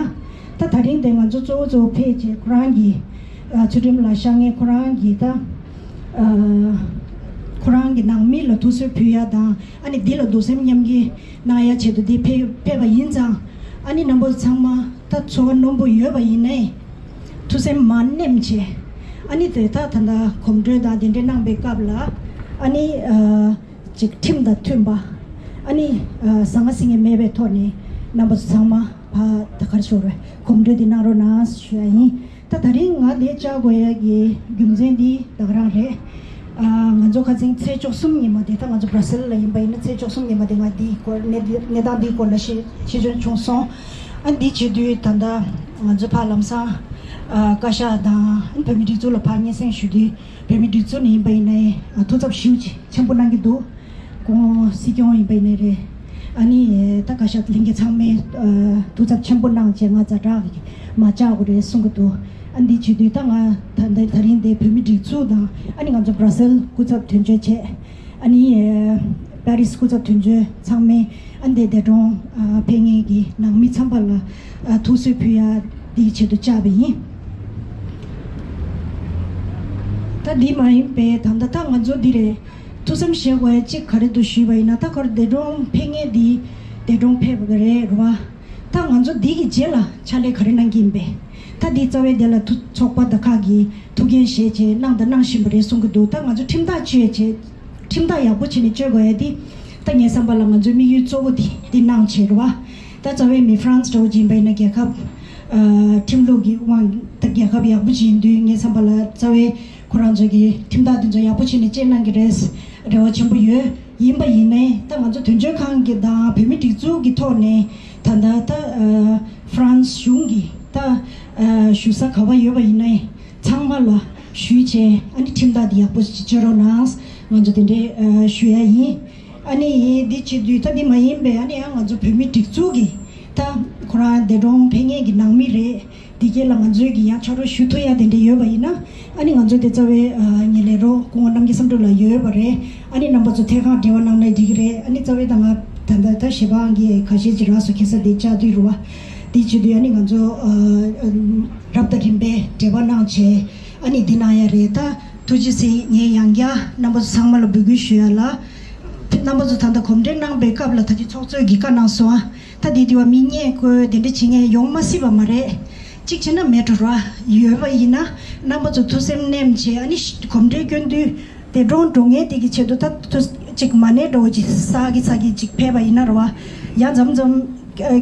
ད་ད་རིང་དེ་ང་ཚོ་གཙོ་བོ་གཙོ་བོ་ཕེབས་བྱས་ཁོ་རང་གི་ཨ་ཚུལ་ཁྲིམས་ལ་བཞག་མཁན་ཁོ་རང་གི་ད་ཨ་ཁོ་རང་གི་ནང་མི་ལ་ཐུགས་གསོ་ཕུལ་ཡ་དང་། ཨ་ནི་འདི་ལ་གདུང་སེམས་མཉམ་སྐྱེད་གནང་ཡ་ཆེད་དུ་འདི་ཕེབས་ཕེབས་པ་ཡིན་ཙང་། ཨ་ནི་རྣམ་པ་ཚང་མ་ད་ཚོར་བ་རྣོན་པོ་ཡོད་པ་ཡིན་ནའི་ཐུགས་སེམས་མ་ནེམ་བྱས། ཨ་ནི་དེ་ད་ད་ལྟ་གོམ་བགྲོད་དང་དེ་འདྲ་གནང་པའི་སྐབས་ལ་ཨ་ནི་ཨ་ཅིག་ཁྲིམས་དང་མཐུན་པ། ཨ་ནི་ཨ་ཟང་ངེ་ཟིང་ངེ་མེད་པའི་ཐོག་ནས་རྣམ་པ་ཚོ་ཚང་མ་ཕ་ད་གར་ཤོར་བའི་གོམ་བགྲོད་འདི་གནང་རོགས་གནང་ཞུ་ཡ་ཡིན། ད་ད་རིང་ང་འདིར་བཅར་དགོས་ཡ་གི་རྒྱུ་མཚན་འདི་ད་ག་རང་རེད། ཨ། ང་ཚོ་ཁ་སང་ཚེས་བཅུ་གསུམ་ཉི་མ་དེ། ད་ང་ཚོ་Brussels་ལ་ཡིན་པ་ཡིན་ན་ཚེས་བཅུ་གསུམ་ཉི་མ་དེ་ང་འདིའི་སྐོར་གནས་གནས་སྟངས་འདིའི་སྐོར་ལ་ཤེས་ཤེས་འཇོན་བྱུང་སོང་། ཨ། འདི་བྱེད་དུས་ད་ལྟ་ང་ཚོ་ཕར་ལམ་སང་། ཨ། བཀའ་ཤག་དང་བོད་མིའི་སྒྲིག་འཛུགས་ལ་ཕར་སྙན་སེང་ཞུ་དུས་བོད་མིའི་སྒྲིག་འཛུགས་ནས་ཡིན་པ་ཡིན་ན། ཨ། ཐུགས་འཚབ་ཞེ་པོ་ཅིག་ཆེན་པོ་གནང་གི་འདུག་ཁོང་སྲིད་སྐྱོང་ཡིན་པ་ཡིན་ནའི་རེད། ཨ་ནི་ད་བཀའ་ཤག་ལྷན་རྒྱས་ཚང་མས། ཨ། ཐུགས་འཚབ་ཆེན་པོ་གནང་བྱས་ང་ཛ་དྲག་གི་མ་བཅར་དགོས་རེད་གསུང་གི་འདུག་ཨ། འདི་བྱེད་དུས་ད་ང་ད་ད་ད་རིང་འདི་བོད་མི་སྒྲིག་འཛུགས་དང་། ཨ་ནི་ང་ཚོ་Brussels་སྐུ་ཚབ་དོན་གཅོད་བྱས། ཨ་ནི་Paris་སྐུ་ཚབ་དོན་གཅོད་ཚང་མས། ཨ། འདི་འདས་གྲོངས། ཨ། ཕེབས་མཁན་གྱི་ནང་མི་ཚང་མ་ལ། ཨ། ཐུགས་གསོ་ཕུལ་ཡ་འདིའི་ཆེད་དུ་བཅར་བ་ཡིན། ད་འདི་མ་ཡིན་པའི་ད་ལྟ་ད་ང་ཚོ་འདི་རེད། ཐུགས་བསམ་བཞེས་དགོས་ཡ་གཅིག་ག་རེ་འདུག་ཞུས་པ་ཡིན་ན། ད་ཁོ་རང་འདས་གྲོངས་ཕེབས་མཁན་འདི་འདས་གྲོངས་ཕེབས་པ་རེད་རེད་བ། ད་ང་ཚོ་འདི་གི་རྗེས་ལ་ཕྱག་ལས་ག་རེ་གནང་གི་ཡིན་པས། ད་འདི་རྩ་བའི་དེ་ལ་ཐུ་ཚོགས་པ་དག་ཁག་གིས་ཐུགས་འགན་བཞེས་བྱས་གནང་དང་གནང་བཞིན་པ་རེད་གསུང་གི་འདུག་ད་ང་ཚོ་ཁྲིམས་ཐག་གཅོད་བྱས། ཁྲིམས་ཐག་ཡག་པོ་བྱས་ནས་གཅོད་དགོས་ཡ་འདི། ད་ངའི་བསམ་པ་ལ་ང་ཚོའི་དམིགས་ཡུལ་གཙོ་བོ་འདི་འདི་གནང་བྱས་རེད་བ། ད་རྩ་བའི་མི་France་འདྲ་བོ་ཅིག་ཡིན་པ་ཡིན་ན། རྒྱལ་ཁབ། ཨ། ཁྲིམས་ལུགས་ཀྱི་དབང་ད་རྒྱལ་ཁབ་ཡག་པོ་ཅིག་ཡིན་དུས་ངའི་བསམ་པ་ལ་རྩ་བའི་ཁོ་རང་ཚོ་གི་ཁྲིམས་ཐག་འདི་ཚོ་ཡག་པོ་བྱས་ནས་བཅད་གནང་གི་རེད། རེ་བ་ཆེན་པོ་ཡོད། ཡིན་པ་ཡིན་ནའི་ད་ང་ཚོ་དོན་གཅོད་ཁང་གི་དང་བོད་མི་སྒྲིག་འཛུགས་ཀྱི་ཐོག་ནས་ད་ལྟ་ད། ཨ། France་གཞུང་གི་ད། ཨ། ཞུ་ས་ག་བ་ཡོད་པ་ཡིན་ནའི་ཚང་མ་ལ་ཞུས་བྱས། ཨ་ནི་ཁྲིམས་ཐག་འདི་ཡག་པོ་ཅིག་གཅོད་རོགས་གནང་། ང་ཚོ་དེ་འདྲའི། ཨ། ཞུ་ཡ་ཡིན། ཨ་ནི་འདི་བྱེད་དུས་ད་འདི་མ་ཡིན་པའི། ཨ་ནི་ཡང་ང་ཚོ་བོད་མི་སྒྲིག་འཛུགས་ཀྱི་ད་ཁོ་རང་འདས་གྲོངས་ཕེབས་མཁན་གྱི་ནང་མི་རེད། འདི་གས་ལ་ང་ཚོའི་གི་ཡང་ཕྱག་རོགས་ཞུ་ཐུབ་ཡ་དེ་འདྲ་ཡོད་པ་ཡིན་ན། ཨ་ནི་ང་ཚོ་དེ་རྩ་བའི། ཨ། ངའི་ལས་རོགས་སྐུ་ངོ་རྣམ་རྒྱལ་བསམ་གྲུབ་ལགས་ཡོད་པ་རེད། ཨ་ནི་རྣམ་པ་ཚོ་ཐད་ཁར་འབྲེལ་བ་གནང་ན་འགྲིག་གི་རེད། ཨ་ནི་རྩ་བའི་ད་ང་ད་ད་ད་ཞེ་པོ་ཨང་གི་ཁ་ཤས་ཅིག་རག་སོང་། ཁ་སང་དེ་བཅར་དུས་རེད་བ། དེ་བྱེད་དུས་ཨ་ནི་ང་ཚོ། ཨ། རབ་དང་རིམ་པས་འབྲེལ་བ་གནང་བྱས། ཨ་ནི་འདི་གནང་ཡ་རེད། ད་ཐུགས་རྗེ་ཆེ། ངས་ཡང་བསྐྱར་རྣམ་པ་ཚོ་ཚང་མ་ལ་འབོད་སྐུལ་ཞུ་ཡ་ལ། རྣམ་པ་ཚོ་ད་ལྟ་གོམས་འདྲིས་གནང་པའི་སྐབས་ལ་ད་ཅི་ཚོགས་གཙོས་ཀྱིས་བཀའ་གནང་སོང་། ཨ། ད་དེ་དུས་བ་མི་རྙེད་དགོས་དེ་འདྲ་བྱེད་མཁན་ཡོང་མ་སྲིད་པ་མ་རེད། གཅིག་བྱས་ན་མེད་འགྲོ་ར་ཡོད་པ་ཡིན་ན། རྣམ་པ་ཚོ་ཐུགས་སེམས་མནན་བྱས། ཨ་ནི་གོམས་འདྲིས་སྐྱོན་དུས་དེ་འགྲོ་འགྲོ་མཁན་དེ་གི་ཆེད་དུ། ད་ཐུགས་གཅིག་མ་ཎི་འདྲ་བོ་ཅིག་ས་གི་ས་གི་ཅིག་ཕེབས་པ་ཡིན་ན་ར་བ། ཡང་མཚམས་མཚམས་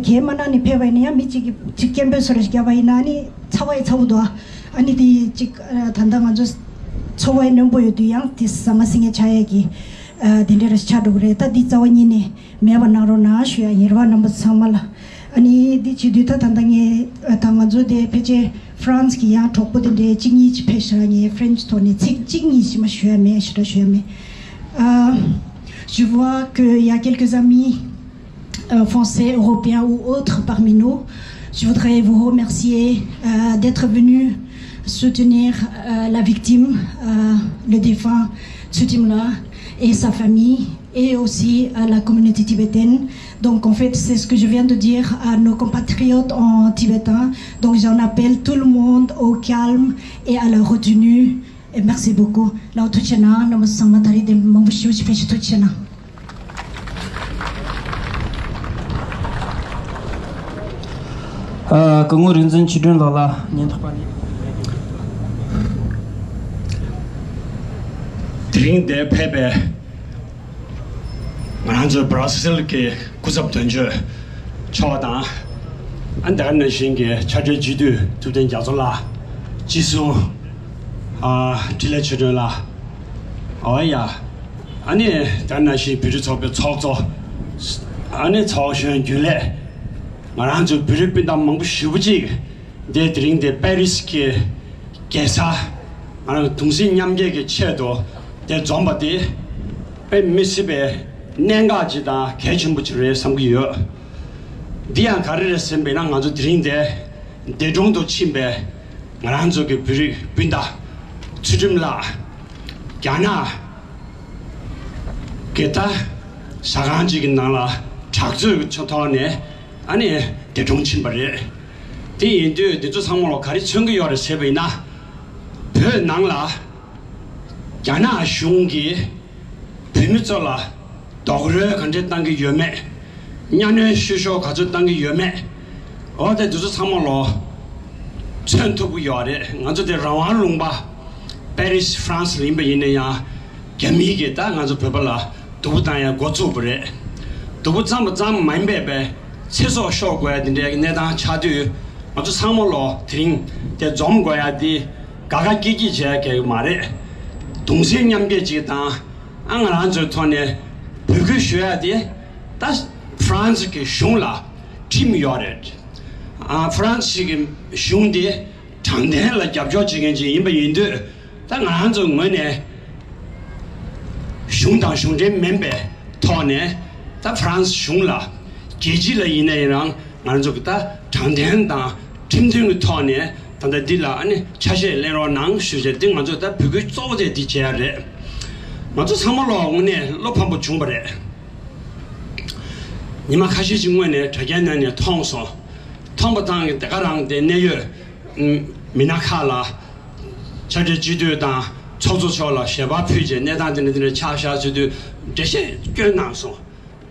གས་མ་གནང་ནས་ཕེབས་པ་ཡིན་ན། ཡང་མི་གཅིག་གིས་ཅིག་སྐད་འབོད་སོ་རེ་ཞིག་བརྒྱབ་པ་ཡིན་ན། ཨ་ནི་ཚ་བ་ཡི་ཚ་བོ་འདུག་ཨ་ནི་དེ་ཅིག་ཨ། ད་ལྟ་ང་ཚོ་ཚོ་བའི་རྣོན་པོ་ཡོད་དུས་ཡང་དེ་ཟ་མ་ཟིན་ངེ་ཆགས་ཡས་ཀྱི། ཨ། དེ་འདྲ་རེ་ཆགས་འགྲོ་གི་རེད། ད་འདི་རྩ་བ་ཉིད་ནས་མེད་པ་གནང་རོགས་གནང་ཞུ་ཡ་ཡིན་ར་བ། རྣམ་པ་ཚང་མ་ལ། ཨ་ནི་འདི་བྱེད་དུས་ད་ད་ལྟ་ངས། ཨ། ད་ང་ཚོ་དེ་ཕལ་ཆེར་France་གི་ཡང་གྲོགས་པོ་དེ་འདྲའི་གཅིག་གཉིས་ཅིག་ཕེབས་ཤག་ངས་French་ཐོག་ནས་ཚིག་གཅིག་གཉིས་ཅིག་མ་ཞུ་ཡ་མེད། ཞུ་ར་ཞུ་ཡ་མེད། ཨ། Je vois qu'il y a quelques amis, euh, français, européens ou autres parmi nous. Je voudrais vous remercier, euh, d'être venus soutenir, euh, la victime, euh, le défunt Tsutimla et sa famille, et aussi à la communauté tibétaine. Donc, en fait, c'est ce que je viens de dire à nos compatriotes en tibétain. Donc, j'en appelle tout le monde au calme et à la retenue. Et merci beaucoup. ལགས་ཐུགས་རྗེ་གནང་། རྣམ་པ་ཚང་མ་ད་རེས་དེ་མང་པོ་ཞེ་པོ་ཅིག་ཕེབས་ཤིག་ཐུགས་རྗེ་གནང་། ཨ། སྐུ་ངོ་རིག་འཛིན་ཆོས་སྒྲོན་ལགས་ལ་ཉེན་རྟོག་པ་ནས། དེ་རིང་འདིར་ཕེབས་པའི་ང་རང་ཚོའི་Brussels་གི་སྐུ་ཚབ་དོན་གཅོད་མཆོག་དང་། ཨ། དེ་ག་ནང་བཞིན་གྱི་ཕྱག་སྦྲེལ་སྤྱི་འཐུས་ཐུབ་བསྟན་རྒྱ་མཚོ་ལགས། སྤྱི་ཟུར། ཨ། འཕྲིན་ལས་ཆོས་སྒྲོན་ལགས། འོ་ཡ། ཨ་ནི་དེ་ག་ནང་བཞིན་བོད་རིགས་ཚོགས་པའི་ཚོགས་གཙོ། ཨ་ནི་ཚོགས་གཞོན་རྒྱུན་ལས། ང་རང་ཚོའི་བོད་རིགས་སྤུན་ཟླ་མང་པོ་ཞེ་པོ་ཅིག་འདིར་དེ་རིང་འདིར་Paris་གི་རྒྱལ་ས། ང་རང་གདུང་སེམས་མཉམ་སྐྱེད་ཀྱི་ཆེད་དུ་འདིར་འཛོམས་པ་དེ་དཔེ་མི་སྲིད་པའི་གནད་འགག་ཅིག་དང་གལ་ཆེན་པོ་ཅིག་རེད་བསམ་གྱི་ཡོད། འདི་ཡང་ག་རེ་རེད་ཟེར་བ་ཡིན་ན། ང་ཚོ་དེ་རིང་འདིར་འདས་གྲོངས་དུ་ཕྱིན་པའི་ང་རང་ཚོ་གི་བོད་རིགས་སྤུན་ཟླ་ཚུལ་ཁྲིམས་ལགས་རྒྱ་ནག་གི་ད་ཟ་ཁང་ཅིག་གི་ནང་ལ་དྲག་རྩུབ་ཀྱི་ཐོག་ནས། ཨ་ནི་འདས་གྲོངས་ཕྱིན་པ་རེད། དེ་ཡིན་དུས་འདི་ཚོ་ཚང་མ་ལ་ག་རེ་མཚོན་གྱི་ཡོད་རེད་ཟེར་བ་ཡིན་ན། བོད་ནང་ལ་རྒྱ་ནག་གཞུང་གིས་བོད་མི་ཚོ་ལ་རྡོག་རོལ་ག་འདྲས་བཏང་གི་ཡོད་མེད། གཉའ་གནོན་བཤུ་གཞོག་ག་ཚོད་བཏང་གི་ཡོད་མེད། འོ་དེ་འདི་ཚོ་ཚང་མ་ལ་མཚོན་ཐུབ་ཀྱི་ཡོད་རེད། ང་ཚོ་དེ་རང་དབང་ལུང་པ་Paris France་ལ་ཡིན་པ་ཡིན་ན་ཡང་། རྒྱ་མིའི་གིས་ད་ང་ཚོ་བོད་པ་ལ་སྡུག་པོ་བཏང་ཡ་འགོ་བཙུགས་པ་རེད། སྡུག་པོ་བརྩམས་པ་ཙམ་མ་ཡིན་པའི་ཚེ་སྲོག་ཤོར་དགོས་ཡ་དེ་འདྲའི་གནས་སྟངས་ཆགས་དུས། ང་ཚོ་ཚང་མ་ལོ་དེ་རིང་དེ་འཛོམས་དགོས་ཡ་དེ་དགའ་དགའ་སྐྱིད་སྐྱིད་བྱས་ཡ་གལ་མ་རེད། གདུང་སེམས་མཉམ་སྐྱེད་ཅིག་དང་། ཨ་ང་རང་ཚོའི་ཐོག་ནས་འབོད་སྐུལ་ཞུ་ཡ་དེ་ད་ཧྥ་རན་སི་གི་གཞུང་ལ་ཁྲིམས་ཡོད་རེད། ཨ་ཧྥ་རན་སི་གི་གཞུང་དེ་དྲང་བདེན་ལ་རྒྱབ་སྐྱོར་བྱེད་མཁན་ཅིག་ཡིན་པ་ཡིན་དུས། ད་ང་རང་ཚོའི་ངོས་ནས་གཞུང་དང་གཞུང་འབྲེལ་མིན་པའི་ཐོག་ནས་ད་ཧྥ་རན་སི་གཞུང་ལ། རྒྱལ་སྤྱི་ལ་ཡིན་ན་ཡིན་རང་ང་རང་ཚོ་གི་ད་དྲང་བདེན་དང་ཁྲིམས་མཐུན་གྱི་ཐོག་ནས་ད་ལྟ་འདི་ལ་ཨ་ནི་ཆ་ཤས་ལེན་རོགས་གནང་ཞུ་བྱས་ཏེ། ང་ཚོ་ད་འབོད་སྐུལ་གཙོ་བོ་དེ་འདི་བྱས་ཡ་རེད། ང་ཚོ་ཚང་མ་ལོ་དངོས་གནས་བློ་ཕམ་པོ་བྱུང་བ་རེད། ཉི་མ་ཁ་ཤས་ཅིག་སྔོན་ནས་དྲ་རྒྱའི་ནང་ནས་མཐོང་སོང་། མཐོང་པ་དང་དེ་ག་རང་དེ་གནད་ཡོད་མི་སྣ་ཁག་ལ། ཕྱག་སྦྲེལ་སྤྱི་འཐུས་དང་ཚོགས་གཙོ་མཆོག་ལ་ཞལ་པར་ཕུལ་རྗེས་གནས་སྟངས་དེ་འདྲ་དེ་འདྲ་ཆགས་བཞག་ཟེར་དུས་འགྲེལ་བཤད་བསྐྱོན་གནང་སོང་།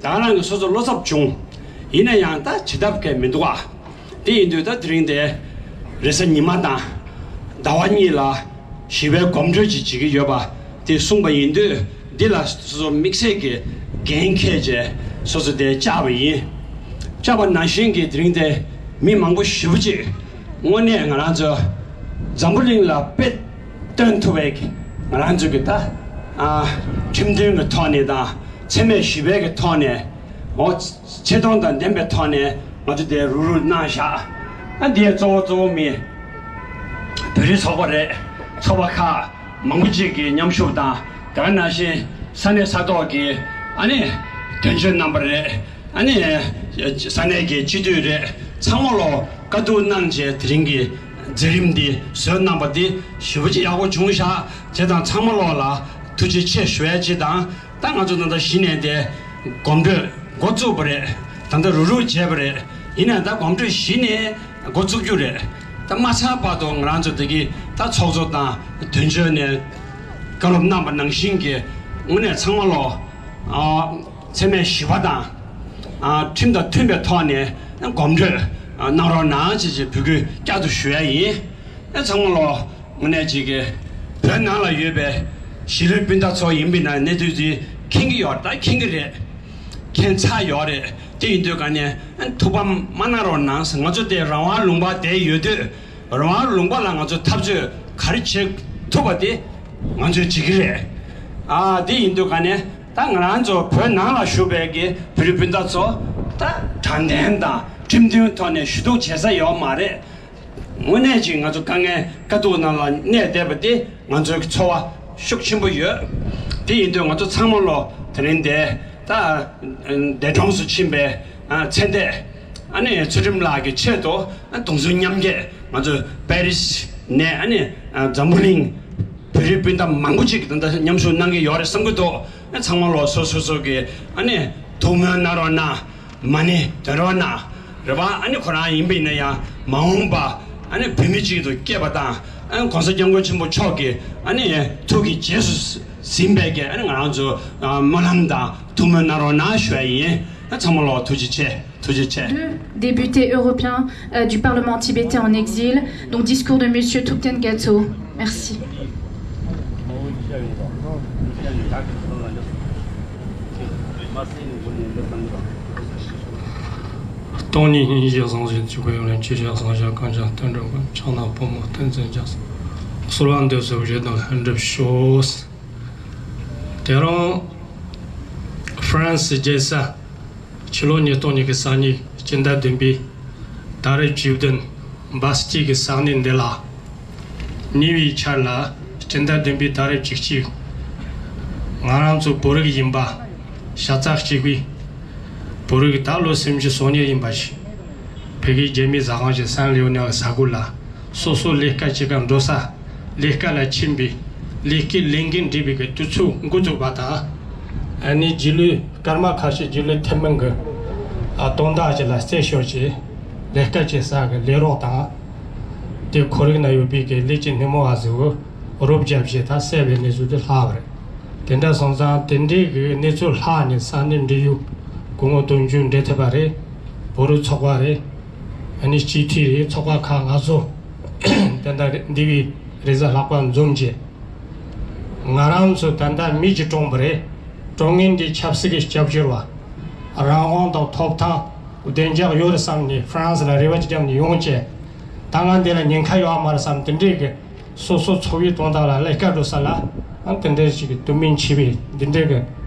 ད་ག་རང་གི་སོ་སོ་བློ་འཚབ་བྱུང་། ཡིན་ན་ཡང་ད་བྱེད་ཐབས་གལ་མི་འདུག་ཨ། དེ་ཡིན་དུས་ད་དེ་རིང་དེ་རེས་གཟའ་ཉི་མ་དང་ཟླ་བ་གཉིས་ལ་ཞི་བའི་གོམ་བགྲོད་ཅིག་བྱེད་ཀྱི་ཡོད་པ་དེ་གསུངས་པ་ཡིན་དུས། འདི་ལ་སོ་སོ་དམིགས་བསལ་གྱི་འགན་འཁྱེར་བྱས་སོ་སོ་དེ་བཅར་བ་ཡིན། བཅར་བ་ནང་བཞིན་གྱི་དེ་རིང་དེ་མི་མང་པོ་ཞེ་པོ་ཅིག་དངོས་གནས་ང་རང་ཚོ་འཛམ་བུ་གླིང་ལ་དཔེ་སྟོན་ཐུབ་པའི་ང་རང་ཚོ་གི་ད་ཨ་ཁྲིམས་མཐུན་གྱི་ཐོག་ནས་དང་འཚེ་མེད་ཞི་བའི་གི་ཐོག་ནས། འོ། ཆེ་མཐོང་དང་ལྡན་པའི་ཐོག་ནས་ང་ཚོ་དེ་རུག་རུག་གནང་བཞག་ཨ་འདི་གཙོ་བོ་གཙོ་བོ་མི་བོད་རིགས་ཚོགས་པ་རེད། ཚོགས་པ་ཁག་མང་པོ་ཅིག་གི་མཉམ་ཞུགས་དང་། དེ་ག་ནང་བཞིན་ས་གནས་ས་ཐོག་གི་ཨ་ནི་དོན་གཅོད་རྣམ་པ་རེད། ཨ་ནི་ས་གནས་ཀྱི་སྤྱི་འཐུས་རེད། ཚང་མ་ལོ་བཀའ་བསྡུར་གནང་བྱས་དེ་རིང་གི་མཛད་རིམ་འདི་བཟོས་གནང་པ་འདི་ཞེ་པོ་ཅིག་ཡག་པོ་བྱུང་བཞག་བྱས་ཙང་ཚང་མ་ལོ་ལ་ཐུགས་རྗེ་ཆེ་ཞུ་ཡ་ཅིག་དང་། ད་ང་ཚོ་ད་ལྟ་གཞི་ནས་དེ་གོམ་བགྲོད་འགོ་བཙུགས་པ་རེད། ད་ལྟ་རུག་རུག་བྱས་པ་རེད། ཡིན་ནའང་ད་གོམ་བགྲོད་གཞི་ནས་འགོ་བཙུགས་རྒྱུ་རེད། ད་མ་ཚར་བར་དུ་ང་རང་ཚོ་དེ་གི་ད་ཚོགས་གཙོ་དང་དོན་གཅོད་ནས་བཀའ་སློབ་གནང་པ་ནང་བཞིན་གྱི་དངོས་གནས་ཚང་མ་ལོ་ཨ་འཚེ་མེད་ཞི་བ་དང་ཨ་ཁྲིམས་དང་མཐུན་པའི་ཐོག་ནས་གོམ་བགྲོད་གནང་རོགས་གནང་ཅེས་ཅེས་འབོད་སྐུལ་བསྐྱར་དུ་ཞུ་ཡ་ཡིན། ཨ་ཚང་མ་ལོ། དངོས་གནས་ཅིག་གི་བོད་ནང་ལ་ཡོད་པའི་གཞིས་ལུས་སྤུན་ཟླ་ཚོ་ཡིན་པའི་ནང་གནས་ཚུལ་དེ་མཁྱེན་གྱི་ཡོད། ད་མཁྱེན་གྱི་རེད། མཁྱེན་ཚར་ཡོད་རེད། དེ་ཡིན་དུས་ག་ནས་ཐུགས་ཕམ་མ་གནང་རོགས་གནང་། ང་ཚོ་དེ་རང་དབང་ལུང་པ་དེ་ཡོད་དུས། རང་དབང་ལུང་པ་ལ་ང་ཚོ་འཐབ་རྩོད་ག་རེ་བྱེད་ཐུབ་པ་དེ་ང་ཚོས་བྱེད་ཀྱི་རེད། ཨ་དེ་ཡིན་དུས་ག་ནས་ད་ང་རང་ཚོ་བོད་ནང་ལ་བཞུགས་པའི་གི་བོད་རིགས་སྤུན་ཟླ་ཚོ་ད་དྲང་བདེན་དང་ཁྲིམས་མཐུན་ཐོག་ནས་ཞུ་གཏུག་བྱེད་ས་ཡོད་མ་རེད། དངོས་གནས་ཅིག་ང་ཚོ་དཀའ་ངལ་དཀའ་སྡུག་ནང་ལ་གནས་བསྡད་པ་དེ་ང་ཚོའི་ཚོར་བ་ཤུགས་ཆེན་པོ་ཡོད། དེ་ཡིན་དུས་ང་ཚོ་ཚང་མ་ལོ་དེ་རིང་འདིར་ད་འདས་གྲོངས་སུ་ཕྱིན་པའི་ཚེ་འདས་ཨ་ནི་ཚུལ་ཁྲིམས་ལགས་ཀྱི་ཆེད་དུ་གདུང་སེམས་མཉམ་སྐྱེད་ང་ཚོ་པེ་རིས་ནས་ཨ་ནི་འཛམ་བུ་གླིང་བོད་རིགས་སྤུན་ཟླ་མང་པོ་ཅིག་ད་ལྟ་མཉམ་ཞུགས་གནང་གི་ཡོད་རེད་བསམ་གྱི་འདུག་ཚང་མ་ལོ་སོ་སོ་སོ་གི་ཨ་ནི་ཐུགས་སྨོན་གནང་རོགས་གནང་། མ་ཎི་འདོན་རོགས་གནང་། རེད་པ། ཨ་ནི་ཁོ་རང་ཡིན་པ་ཡིན་ན་ཡང་མ་འོངས་པ་ཨ་ནི་བོད་མི་གཅིག་ཏུ་སྐྱེས་པ་དང་། ཨ་ནི་༸གོང་ས་༸སྐྱབས་མགོན་ཆེན་པོ་མཆོག་གི་ཨ་ནི་ཐུགས་ཀྱི་རྗེས་སུ་ཟིན་པའི་གི་ཨ་ནི་ང་རང་ཚོ་སྨོན་ལམ་དང་ཐུགས་སྨོན་གནང་རོགས་གནང་ཞུ་ཡ་ཡིན། ཨ་ཚང་མ་ལོ་ཐུགས་རྗེ་ཆེ། ཐུགས་རྗེ་ཆེ། Deux députés européens, euh, du Parlement tibétain en exil, donc discours de Monsieur Thupten Gyatso. Merci. སྟོང་ཉིད་སྙིང་རྗེ་བཟང་ཞིང་ཆོས་སྐུ་ཡོངས་ལ་ཆེས་ཆེར་བཟང་ཞིང་གངས་ཅན་བསྟན་འགྲོ་མགོན་ཕྱག་ན་པདྨོ་བསྟན་འཛིན་རྒྱ་མཚོ། གསོལ་བ་འདེབས་སོ་བཞེད་དང་ལྷུན་གྲུབ་ཤོག་དེ་རིང་ཧྥ་རན་སི་རྒྱལ་ས་ཕྱི་ལོ་ཉིས་སྟོང་ཉི་ཤུ་རྩ་གཉིས་སྤྱི་ཟླ་བདུན་པའི་ཟླ་རེབ་བཅུ་བདུན་འབའ་སྐྱིད་ཀྱི་ས་གནས་འདི་ལ། ཉེ་བའི་ཆར་ལ་སྤྱི་ཟླ་བདུན་པའི་ཟླ་རེབ་བཅུ་གཅིག་ང་རང་ཚོ་བོད་རིགས་ཡིན་པ་ཤ་ཚ་གཅིག་པའི་བོད་རིགས་ད་ལོ་སུམ་ཅུ་སོ་གཉིས་ཡིན་པ་ཞིག་ཕ་གིའི་རྒྱལ་མོའི་ཟ་ཁང་ཞིག་སན་ལེའོ་ནེའོ་ས་ཁུལ་ལ་སོ་སོ་ལས་ཀ་བྱེད་གར་འགྲོ་ས། ལས་ཀ་ལ་ཕྱིན་པའི་ལས་ཀའི་ལས་འགན་སྒྲུབ་པའི་གི་དུས་ཚོད་འགོ་བཙུགས་པ་དང་། ཨ་ནི་རྗེས་ལུས་སྐར་མ་ཁ་ཤས་རྗེས་ལུས་ཐེབས་མིན་གྱི་ཨ་དོན་དག་ཅིག་ལ་རྩད་ཤོར་བྱས་ལས་ཀ་བྱེད་ས་གི་ལས་རོགས་དང་། དེ་ཁོར་ཡུག་ན་ཡོད་པའི་གི་ལས་ཀྱི་སྣེ་མོ་བ་ཟིག་རོབ་རྒྱབ་བྱས་ད་བསད་པའི་གནས་ཚུལ་དེ་ལྷག་པ་རེད། དེ་འདྲ་སོང་ཙང་དེ་འདྲའི་གི་གནས་ཚུལ་ལྷག་ནས་ས་གནས་འབྲེལ་ཡོད་སྐུ་ངོ་དོན་གཅོད་འབྲེལ་ཐེབས་པ་རེད། བོད་རིགས་ཚོགས་པ་རེད། ཨ་ནི་སྤྱི་འཐུས་རེད། ཚོགས་པ་ཁག་ང་ཚོ་དེ་འདྲ་འདི་བའི་རེས་གཟའ་ལྷག་པ་འཛོམས་བྱས། ང་རང་ཚོ་ད་ལྟ་མི་གཅིག་གྲོངས་པ་རེད། གྲོངས་མཁན་འདི་ཆབ་སྲིད་ཀྱི་སྐྱབས་བཅོལ་བ། རང་དབང་དང་ཐོབ་ཐང་བདེ་འཇགས་ཡོད་རེད་བསམ་ནས་ཧྥ་རན་སི་ལ་རེ་བ་ཅིག་བརྒྱབ་ནས་ཡོང་བྱས། ད་ང་འདི་ལ་ཉེན་ཁ་ཡོད་མ་རེད་བསམ། དེ་འདྲའི་གི་སོ་སོ་འཚོ་བའི་དོན་དག་ལ་ཀླད་ཀ་འགྲོ་ས་ལ་ཨང་དེ་འདྲའི་ཞིག་གི་དུ་མིན་ཆེ་བའི་འདི་འདྲའི་གི་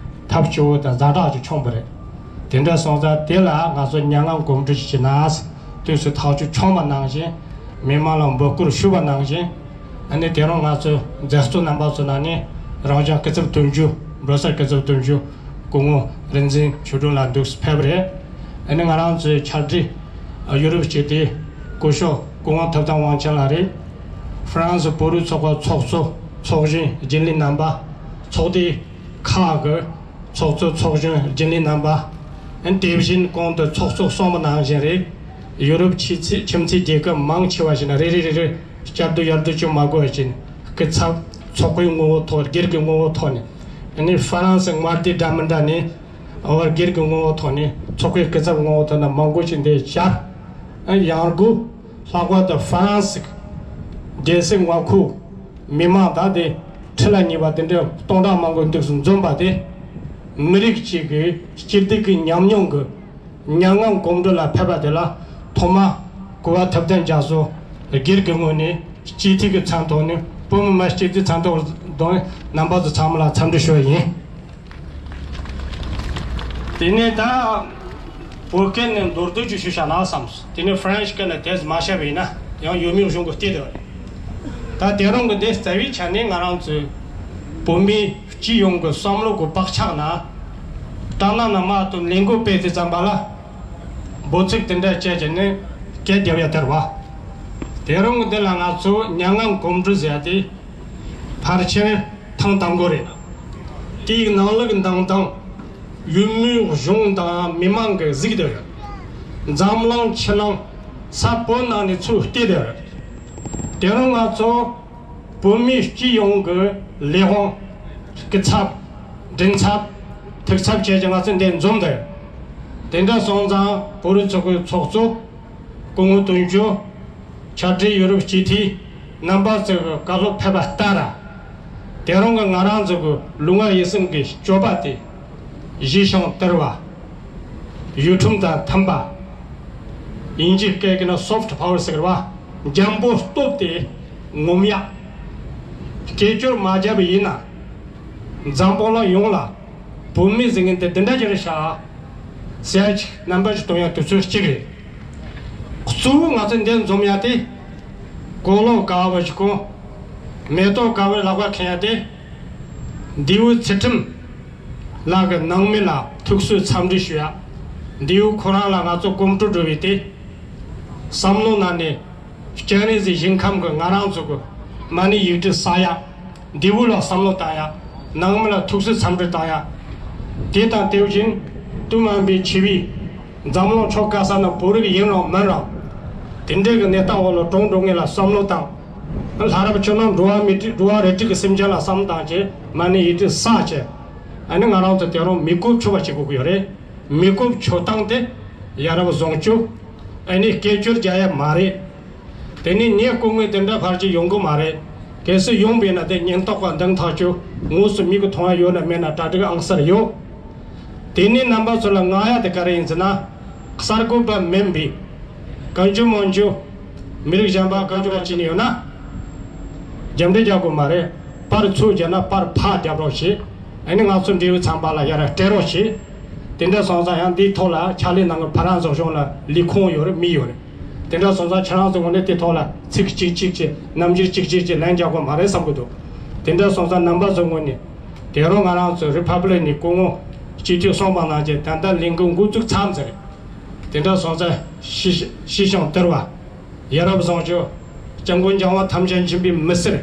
ཐབས་སྐྱོ་བོ་དང་ཛ་དྲག་ཅིག་བྱུང་བ་རེད། དེ་འདྲ་སོང་ཙང་དེ་ལ་ང་ཚོ་མྱ་ངམ་གོམ་བགྲོད་ཅིག་བྱས་ན། དུས་སུ་ཐག་གཅོད་བྱུང་བ་ནང་བཞིན། མི་མང་ལ་འབོད་སྐུལ་ཞུས་པ་ནང་བཞིན། ཨ་ནི་དེ་རིང་ང་ཚོ་མཛད་གཙོ་རྣམ་པ་ཚོ་ནང་ནས་རང་ཅག་སྐུ་ཚབ་དོན་གཅོད། འབྲོག་སར་སྐུ་ཚབ་དོན་གཅོད་སྐུ་ངོ་རིག་འཛིན་ཆོས་སྒྲོན་ལགས་འདུག་ཕེབས་པ་རེད། ཨ་ནི་ང་རང་ཚོའི་ཕྱག་སྦྲེལ་ཡུ་རོབ་སྤྱི་མཐུན་སྐུ་ཞབས་སྐུ་ངོ་ཐུབ་བསྟན་དབང་ཆེན་ལགས་རེད། ཧྥ་རན་སི་བོད་རིགས་ཚོགས་པ་ཚོགས་གཙོ་ཚོགས་གཞོན་རྒྱུན་ལས་རྣམ་པ། ཚོགས་སྡེ་ཁག་གི་ཚོགས་གཙོ་ཚོགས་གཞོན་རྒྱུན་ལས་རྣམ་པ། དེ་བཞིན་གོང་དུ་ཚོགས་གཙོ་གསུངས་པ་ནང་བཞིན་རེད། ཡུ་རོབ་ཁྱིམ་མཚེས་ཁྱིམ་མཚེས་རྒྱལ་ཁབ་མང་ཆེ་བ་ཞིག་ན་རེ་རེ་རེ་རེ་བསྐྱར་ཟློས་ཡར་ཟློས་བྱེད་མ་དགོས་པ་བཞིན། སྐུ་ཚབ་ཚོགས་པའི་ངོ་བོ་ཐོག་སྒེར་གྱི་ངོ་བོ་ཐོག་ནས། ཨ་ནི་ཧྥ་རན་སི་མངའ་སྡེ་འདྲ་མི་འདྲ་ནས་བར་སྒེར་གྱི་ངོ་བོ་ཐོག་ནས་ཚོགས་པའི་སྐུ་ཚབ་ངོ་བོ་ཐོག་ནས་མང་པོ་ཞིག་འདིར་བཅར། ཨ་ཡང་སྒོས་ལྷག་པར་དུ་ཧྥ་རན་སི་རྒྱལ་སའི་མངའ་ཁུལ་མི་མང་དག་དེ་ཁྲི་ལ་ཉེ་བ་དེ་འདྲའི་སྟོང་ཕྲག་མང་པོ་འདུག་སུ་འཛོམས་པ་དེ། མི་རིགས་གཅིག་གི་སྐྱིད་སྡུག་གི་ཉམས་མྱོང་གི་མྱ་ངམ་གོམ་བགྲོད་ལ་ཕེབས་པ་དེ་ལ་ཐོག་མ་སྐུ་ངོ་ཐུབ་བསྟན་རྒྱ་མཚོ་སྒེར་གྱི་ངོས་ནས་སྤྱི་འཐུས་ཀྱི་མཚན་ཐོག་ནས། བོད་མི་མང་སྤྱི་འཐུས་མཚན་ཐོག་དང་རྣམ་པ་ཚོ་ཚང་མ་ལ་འཚམས་འདྲི་ཞུ་བ་ཡིན། དེ་ནས་ད་བོད་སྐད་ནས་མདོར་བསྡུས་ཅིག་ཞུ་བྱ་ན་བསམས། དེ་ནས་ཧྥ་རན་སི་སྐད་ནས་དེ་ཙམ་མ་བཤད་པ་ཡིན་ན་ཡང་ཡོད་མེད་གཞུང་གི་བལྟས་དེ་བ་རེད། ད་དེ་རིང་གི་འདི་རྩ་བའི་ཆ་ནས་ང་རང་ཚོའི་བོད་མི་སྤྱི་ཡོངས་ཀྱི་བསམ་བློ་གི་བག་ཆགས་ན། ད་ནང་ན་མ་གཏོགས་ལས་འགུལ་སྤེལ་དུས་ཙམ་པ་ལ་འབོད་ཚིག་དེ་འདྲ་བྱས་བྱས་ནས་སྐད་རྒྱབ་ཡ་དེ་རེད་བ། དེ་རིང་གི་འདི་ལ་ང་ཚོ་མྱ་ངམ་གོམ་བགྲོད་ཟེར་ཡ་དེ། ཕལ་ཆེར་ཐེངས་དང་པོ་རེད། དེའི་ནང་ལུགས་འདང་དང་། ཡུལ་མིའི་གཞུང་དང་མི་མང་གི་གཟིགས་དེ་རེད། འཛམ་གླིང་ཕྱི་ནང་ས་བོད་ནང་ནས་ཚུར་བལྟས་དེ་རེད། དེ་རིང་ང་ཚོ་བོད་མིའི་སྤྱི་ཡོངས་ཀྱི་ལས་དབང་། སྐུ་ཚབ། མགྲིན་ཚབ། ཐུགས་ཚབ་བཅས་ཀྱི་ང་ཚོ་འདིར་འཛོམས་དེ་རེད། དེ་འདྲ་སོང་ཙང་བོད་རིགས་ཚོགས་པའི་ཚོགས་གཙོ། སྐུ་ངོ་དོན་གཅོད། ཕྱག་སྦྲེལ་ཡུ་རོབ་སྤྱི་འཐུས་རྣམ་པ་ཚོས་བཀའ་སློབ་ཕེབས་པ་ལྟར། དེ་རིང་གི་ང་རང་ཚོ་གི་ལུས་ངག་ཡིད་གསུམ་གྱི་སྤྱོད་པ་དེ་གཞི་བྱང་བསྟར་བ། ཡུལ་ཁྲིམས་དང་མཐུན་པ། དབྱིན་ཇིའི་སྐད་ཀྱི་ནང་soft power ཟེར་བ། འཇམ་པོ་སྟོབས་དེ་ངོམ་ཡག་སྐད་ཅོར་མ་བརྒྱབ་པ་ཡིན་ན། འཛམ་བུ་གླིང་ཡོངས་ལ་བོད་མི་ཟེར་མཁན་དེ་འདི་འདྲ་ཅིག་རེད་ཤག་ཟེར་ཡ་ཅིག་རྣམ་པ་ཅིག་སྟོན་ཡ་དུས་ཚོད་གཅིག་རེད། གཙོ་བོ་ང་ཚོ་འདིར་འཛོམས་ཡ་དེ། གོས་ལོག་དཀར་བོ་ཞིག་གོན། མེ་ཏོག་དཀར་བོའི་ལག་པ་འཁྱེར་ཡ་དེ། མདེའུ་ཚུལ་ཁྲིམས་ལགས་ཀྱི་ནང་མི་ལ་ཐུགས་གསོའི་འཚམས་འདྲི་ཞུ་ཡ། མདེའུ་ཁོ་རང་ལ་ང་ཚོ་གོམ་བགྲོད་འགྲོ་བའི་དེ། བསམ་བློ་ནང་ནས་སྤྱན་རས་གཟིགས་ཞིང་ཁམས་ཀྱི་ང་རང་ཚོ་གི་མ་ཎི་ཡིག་དྲུག་བསགས་ཡ། མདེའུ་ལ་བསམ་བློ་བཏང་ཡ། ནང་མི་ལ་ཐུགས་གསོའི་འཚམས་འདྲི་བཏང་ཡ། དེ་དང་དེ་བཞིན་དུ་མ་འབད་ཆེ་བའི་འཛམ་གླིང་ཕྱོགས་ག་ས་ན་བོད་རིགས་ཡིན་རུང་མིན་རུང་། དེ་འདྲའི་གི་གནས་སྟངས་འོག་ལ་གྲོངས་འགྲོ་ངེས་ལ་བསམ་བློ་བཏང་། ལྷ་རབ་ཆོས་རྣམས་འགྲོ་བ་མི་འགྲོ་བ་རིགས་དྲུག་གི་སེམས་ཅན་ལ་བསམ་བློ་བཏང་བྱས་མ་ཎི་ཡིག་དྲུག་བསགས་བྱས། ཨ་ནི་ང་རང་ཚོ་དེ་རིང་མི་རྐུབ་ཆོད་པ་བྱེད་དགོས་ཀྱི་ཡོད་རེད། མི་རྐུབ་ཆོད་སྟངས་དེ་ཡ་རབས་བཟང་སྤྱོད། ཨ་ནི་སྐད་ཅོར་རྒྱག་ཡ་མ་རེད། དེ་ནས་ཉེས་ལྐོག་ངན་དེ་འདྲ་ཕལ་ཆེར་ཡོང་གི་མ་རེད། གལ་སྲིད་ཡོང་བས་ན་དེ་ཉེན་རྟོག་པ་འདང་ཐག་ཆོད། དངོས་སུ་མིག་གིས་མཐོང་ཡ་ཡོད་ན་མེད་ན་གྲ་སྒྲིག་ཨང་གསར་ཡོད། དེ་ནས་རྣམ་པ་ཚོ་ལ་མངགས་ཡ་དེ་ག་རེ་ཡིན་ཟེར་ན། གསར་འགོད་པ་མིན་པའི་གང་བྱུང་མང་བྱུང་མི་རིགས་གཞན་པ་གང་བྱུང་བ་ཅིག་ནས་ཡོད་ན། རྒྱབ་འདྲེ་རྒྱག་དགོས་མ་རེད། པར་ཚུར་བརྒྱབ་ན་པར་ཕར་རྒྱབ་རོགས་བྱེད། ཨ་ནི་ང་ཚོ་འབྲེལ་ཡོད་ཚང་མ་ལ་ཡར་སྤྲད་རོགས་བྱེད། དེ་འདྲ་སོང་ཙང་ཡང་འདིའི་ཐོག་ལ་ཕྱག་ལས་གནང་མཁན་ཕ་རན་སི་གཞུང་ལ་ལས་ཁུངས་ཡོད་རེད། མི་ཡོད་རེད། དེ་འདྲ་སོང་ཙང་ཁྱེད་རང་ཚོའི་ངོས་ནས་དེ་ཐོག་ལ་ཚིག་གཅིག་གཅིག་གཅིག་རྣམ་འགྱུར་གཅིག་གཅིག་གཅིག་ལན་རྒྱག་དགོས་མ་རེད་བསམ་གྱི་འདུག་དེ་འདྲ་སོང་ཙང་རྣམ་པ་ཚོའི་ངོས་ནས་དེ་རིང་ང་རང་ཚོའི་རི་ཕབ་ལིག་ནས་སྐུ་ངོ་སྤྱི་འཐུས་གསུངས་པ་ནང་བཞིན་ད་ལྟ་ལས་འགུལ་འགོ་བཙུགས་མཚམས་ཟིན་རེད། དེ་འདྲ་སོང་ཙང་ཞི་ཞི་ཞིང་དུལ་བ། ཡ་རབས་བཟང་སྤྱོད། སྐྱབས་མགོན་རྒྱལ་བ་ཐམས་ཅད་མཁྱེན་པའི་མི་སེར།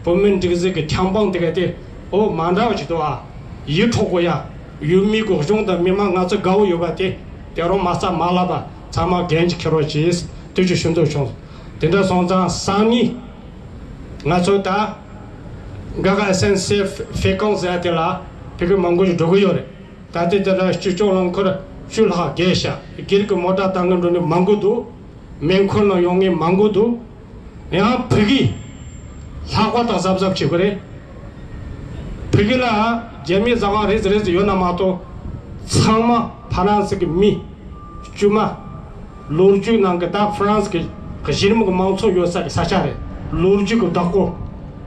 བོད་མི་སྒྲིག་འཛུགས་ཀྱི་ཆབ་འབངས་དེ་ག་དེ་འོ་མ་འདྲ་བ་ཅིག་འདུག་ཨ། ཡིད་འཕྲོག་དགོས་ཡ། ཡུལ་མི་གི་གཞུང་དང་མི་མང་ང་ཚོ་དགའ་བོ་ཡོད་པ་དེ་དེ་རིང་མ་རྩ་མ་བརླག་པ་ཚང་མ་འགན་ཅིག་འཁྱེར་རོགས་གྱིས། དེ་ཅིག་ཞུ་འདོད་བྱུང་། དེ་འདྲ་སོང་ཙང་སང་ཉིན་ང་ཚོ་ད་ག་ག་ཨེ་སེན་སེ་ཧྥེ་ཀོང་ཟེར་ཡ་དེ་ལ་ཕ་གི་མང་པོ་ཞིག་འགྲོ་གི་ཡོད་རེད། ད་ལྟའི་དེ་ལ་སྤྱི་སྤྱོད་རླངས་འཁོར་བཅུ་ལྷག་བརྒལ་ཤག་སྒེར་གྱི་མོ་ཊ་བཏང་གི་འགྲོ་ནི་མང་པོ་འདུག་མེ་འཁོར་ནང་ཡོང་མཁན་མང་པོ་འདུག་ཡང་ཕ་གིས་ལྷག་པ་དང་གཟབ་གཟབ་བྱེད་དགོས་རེད། ཕ་གི་ལ་རྒྱ་མིའི་ཟ་ཁང་རེ་ཟི་རེ་ཟི་ཡོད་ན་མ་གཏོགས་ཚང་མ་ཕ་རན་སི་གི་མི་དཀྱུས་མ། ལོ་རྒྱུས་ནང་གི་ད་ཧྥ་རན་སི་གི་ གཞི་རིམ་གྱི་མང་ཚོགས་ཡོད་ས་གི་ས་ཆ་རེད། ལོ་རྒྱུས་ཀྱི་བདག་པོ།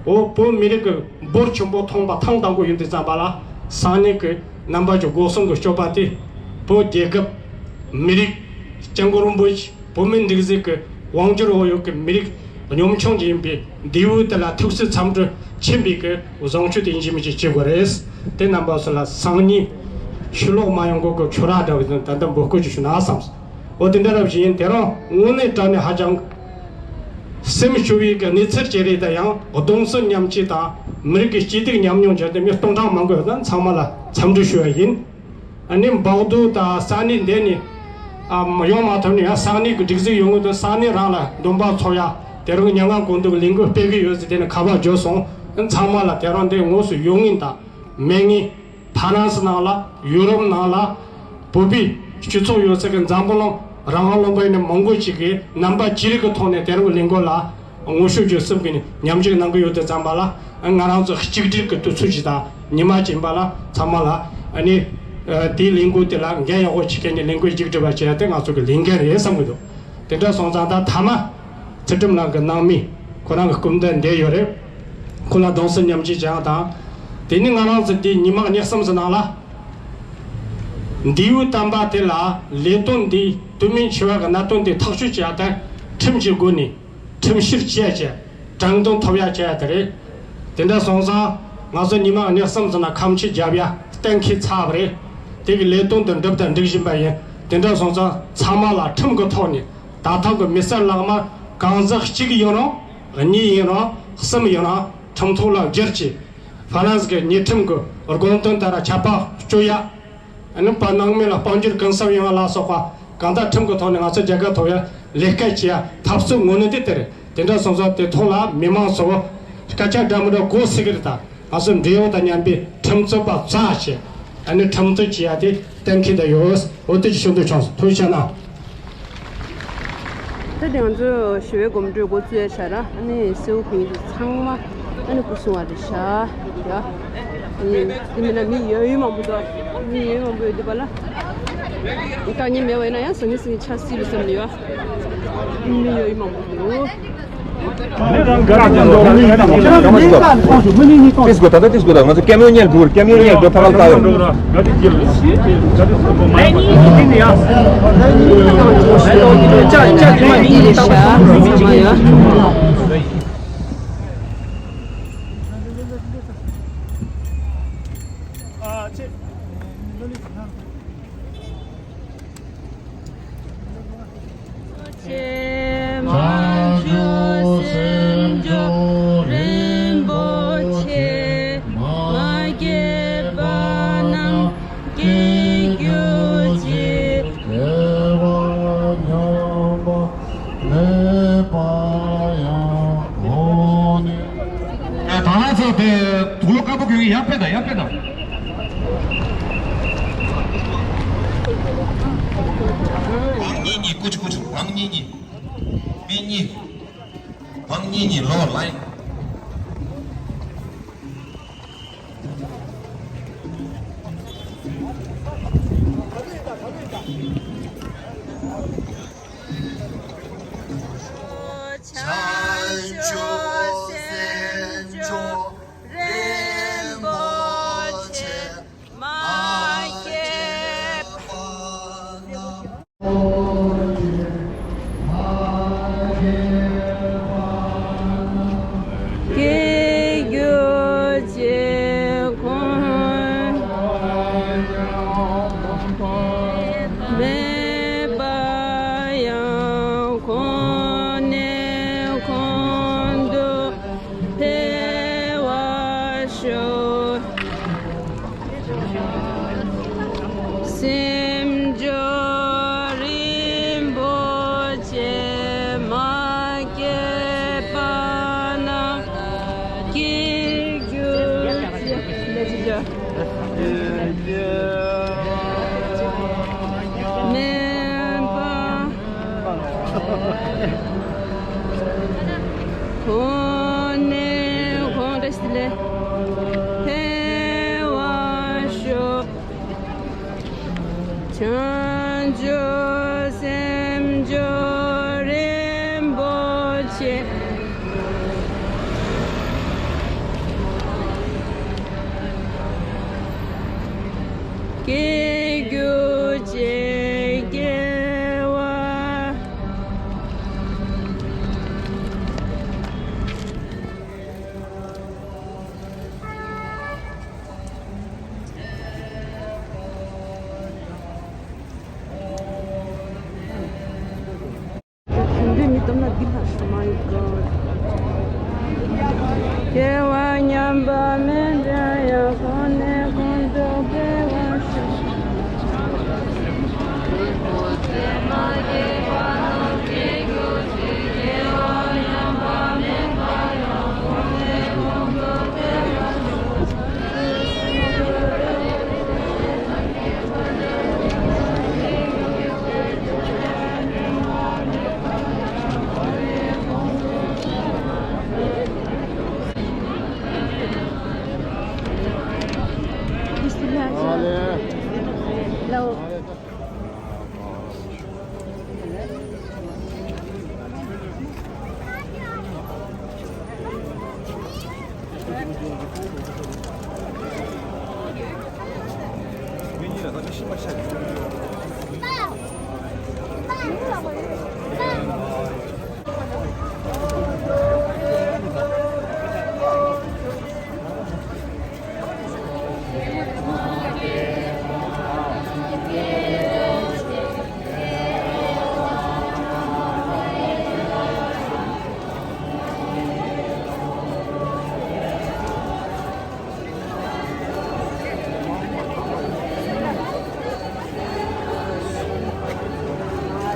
འོ་བོད་མི་རིགས་ཀྱི་འབོར་ཆེན་པོ་ཐོན་པ་ཐེངས་དང་པོ་ཡིན་དུས་ཙམ་པ་ལ། སང་ཉིན་གྱི་རྣམ་པ་ཀྱི་སྒོ་གསུམ་གྱི་སྤྱོད་པ་དེ། བོད་རྒྱལ་ཁབ། མི་རིགས། སྐྱབས་མགོན་རིན་པོ་ཆེ་བོད་མིའི་སྒྲིག་འཛུགས་ཀྱི་དབང་སྒྱུར་འོག་ཡོད་ཀྱི་མི་རིགས་གཉོམ་ཆུང་ཅིག་ཡིན་པའི་འདས་པོ་དེ་ལ་ཐུགས་སྲས་འཚམས་འདྲི་ཆེན་པོའི་གི་བཟང་སྤྱོད་དེ་ཡིན་གཅིག་མིན་གཅིག་བྱེད་དགོས་རེད། དེ་རྣམ་པ་ཚོ་ལ་སང་ཉིན་ཕྱི་ལོགས་མ་ཡོང་གོང་གི་ཆོས་ར་འདྲ་བའི་ད་ལྟ་འབོད་སྐུལ་ཅིག་ཞུ་ན་བསམས། འོ་དེ་འདྲ་རབ་བྱས་ཡིན། དེ་རིང་དངོས་གནས་དྲང་གནས་ཧ་ཅང་སེམས་སྐྱོ་བའི་གི་གནས་ཚུལ་ཅིག་རེད། ད་ཡང་གདུང་སེམས་མཉམ་སྐྱེད་དང་མི་རིགས་ཀྱི་སྐྱིད་སྡུག་མཉམ་མྱོང་བྱས་ཏེ་མི་སྟོང་ཕྲག་མང་པོ་ཡོད་ན་ཚང་མ་ལ་འཚམས་འདྲི་ཞུ་བ་ཡིན། ཨ་ནི་འབག་རྡོ་དང་ས་གནས་འདི་ནས་ཨ་ཡོང་མ་ཐུབ་ནས་ཡང་ས་གནས་ཀྱི་སྒྲིག་འཛུགས་ཡོང་གི་འདུག་ས་གནས་རང་ལ་འདོན་པ་ཚོགས་ཡ་དེ་རིང་མྱ་ངན་གུང་སྟོན་གྱི་ལས་འགུལ་སྤེལ་གི་ཡོད་ཟེར་དེ་ནས་ཁ་པར་བརྗོད་སོང་། ཚང་མ་ལ་དེ་རིང་འདི་དངོས་སུ་ཡོང་ངེས་དང་མེད་ངེས། ཕ་རན་སི་ནང་ལ། ཡུ་རོབ་ནང་ལ། བོད་པའི་སྤྱི་ཚོགས་ཡོད་ས་གི་འཛམ་བུ་གླིང་རང་དབང་ལུང་པ་ནས་མང་པོ་ཅིག་གིས་རྣམ་པ་ཅི་རིགས་ཀྱི་ཐོག་ནས་དེ་རིང་གི་ལས་འགུལ་ལ་ངོ་ཤུགས་རྒྱུ་གསུམ་གྱིས་མཉམ་ཞུགས་གནང་གི་ཡོད་དུས་ཙམ་པ་ལ། ང་རང་ཚོ་གཅིག་སྒྲིལ་གྱི་དུས་ཚོད་ཅིག་དང་ཉི་མ་ཅིག་ཡིན་པ་ལ་ཚང་མ་ལ་ཨ་ནི་དེའི་ལས་འགུལ་དེ་ལ་འགན་ཡག་པོ་ཅིག་འཁྱེར་ནས་ལས་འགུལ་མཇུག་སྒྲིལ་བ་བྱེད་ཡ་དེ་ང་ཚོ་གི་ལས་འགན་རེད་བསམ་གྱི་འདུག་དེ་འདྲ་སོང་ཙང་ད་མཐའ་མ་ཚུལ་ཁྲིམས་ལགས་ཀྱི་ནང་མི་ཁོ་རང་གི་སྐུ་མདུན་བསྡད་ཡོད་རེད། ཁོ་ལ་གདུང་སེམས་མཉམ་སྐྱེད་བྱེད་ཡ་དང་། དེ་ནི་ང་རང་ཚོ་འདི་ཉི་མ་གཉིས་གསུམ་ཙམ་ནང་ལ། འདས་པོའི་བསྟན་པ་དེ་ལ་ལས་དོན་འདི་དུས་མིན་འཆི་བ་གི་གནད་དོན་འདི་ཐག་གཅོད་བྱེད་ཡ་དང་ཁྲིམས་ཀྱི་སྒོ་ནས་ཁྲིམས་བཤེར་བྱེད་ཡ་བྱེད་དྲང་དོན་ཐོབ་ཡ་བྱེད་ཡ་དེ་རེད། དེ་འདྲ་སོང་ཙང་ང་ཚོ་ཉི་མ་གཉིས་གསུམ་ཙམ་ན་ཁ་མཆུ་རྒྱབ་ཡ་གཏན་འཁེལ་ཚར་བ་རེད། དེ་གི་ལས་དོན་དེ་འགྲུབ་དང་འགྲིག་བཞིན་པ་ཡིན། དེ་འདྲ་སོང་ཙང་ཚང་མ་ལ་ཁྲིམས་ཀྱི་ཐོག་ནས་ད་ཐེངས་ཀྱི་མི་སེར་ལག་དམར་གང་ཟག་གཅིག་ཡིན་རུང་གཉིས་ཡིན་རུང་གསུམ་ཡིན་རུང་ཁྲིམས་ཐོག་ལ་བསྒྱུར་གྱིས། ཧྥ་རན་སི་གི་ཉེས་ཁྲིམས་ཀྱི་དགོངས་དོན་ལྟར་ཆད་པ་གཅོད་ཡ། ཨ་ནི་བར་སྣང་མེད་ལ་དཔལ་འབྱོར་གུན་གསབ་ཡོང་བ་ལ་སོགས་པ་གང་ལྟར་ཁྲིམས་ཀྱི་ཐོག་ནས་ང་ཚོ་རྒྱལ་ཁ་ཐོབ་ཡ་ལས་ཀ་བྱེད་ཡ་འཐབ་རྩོད་དངོས་གནས་དེ་དེ་རེད། དེ་འདྲ་སོང་ཙང་དེ་ཐོག་ལ་མི་མང་ཚོ་སྐད་ཆ་འདྲ་མི་འདྲ་གོ་སྲིད་ཀྱི་རེད། ད་ང་ཚོ་འབྲེལ་ཡོད་དང་མཉམ་པའི་ཁྲིམས་རྩོད་པ་རྩ་ཆེ། ཨ་ནི་ཁྲིམས་རྩོད་བྱེད་ཡ་དེ་གཏན་འཁེལ་བསྡད་ཡོད། འོ་དེ་ཞུ་འདོད་བྱུང་། ཐུགས་རྗེ་གནང་། ད་དེ་ང་ཚོ་ཞི་བའི་གོམ་བགྲོད་འགོ་བཙུགས་ཡ་ཆ་ར། ཨ་ནི་སེའུ་ཁུང་ཡིན་དུ་ཚང་མ་ཨ་ནི་སྐུ་སྲུང་བ་རེད་ཤག་ཡ། ཨ་ནི་དེ་མིན་ན་མི་ཡོད་ཡོད་མང་པོ་འདུག་མི་ཡོད་མང་པོ་ཡོད་འདུག་པ་ལ། དཀའ་ངལ་མེད་པ་ཡིན་ན་ཡང་སང་ཉིན་སང་ཉིན་ཆ་སྲིད་པའི་བསམ་ནས་ཡོད། མི་ཡོད་ཡོད་མང་པོ་འདུག་ཏིས་གོ་ད་ལྟ་ཏིས་གོ་ད་ང་ཚོ་ཀེམ་ཡོན་ཉལ་འགྲོ། ཀེམ་ཡོན་ཉལ་འགྲོ། ཕ་ག་ལ་ལྟ་ཡོད། ཆེ་མ་བྱོས་སེམས་མཆོག་རིན་པོ་ཆེ། མ་སྐྱེས་པ་རྣམས་སྐྱེ་གྱུར་ཅིག་སྐྱེ་བ་ཉམས་པ་མེད་པ་ཡང་འོང་ནས། ད་ང་ཚོ་དེ་དུག་ལོག་དཀར་པོ་གྱོན་གྱི་ཡར་ཕེབས་དང་། ཡར་ཕེབས་དང་། བང་གཉིས་གཉིས། ཀུ་ཅི་ཀུ་ཅི། བང་གཉིས་གཉིས། མི་གཉིས། བང་གཉིས་གཉིས། ལོག་ལ་ཡིན། བྱང་ཆུབ་སེམས་མཆོག་རིན་པོ་ཆེ། མ་སྐྱེས་པ་རྣམས་སྐྱེ་གྱུར་ཅིག་གོང་མེད་པ་ཡང་གོང་ནས་གོང་དུ་འཕེལ་བར་ཤོག་སེམས་མཆོག་རིན་པོ་ཆེ། མ་སྐྱེས་པ་རྣམས་སྐྱེ་གྱུར་ཅིག་མེད་པ། གོང་ནས་གོང་དུ་འཕེལ་བར་ཤོག་བྱང་ཆུབ་སེམས་མཆོག་རིན་པོ་ སྐྱེ་བ་ཉམས་པ་མེད་པ་ཡང་། གོང་ནས་གོང་དུ་འཕེལ་བར་ཤོག།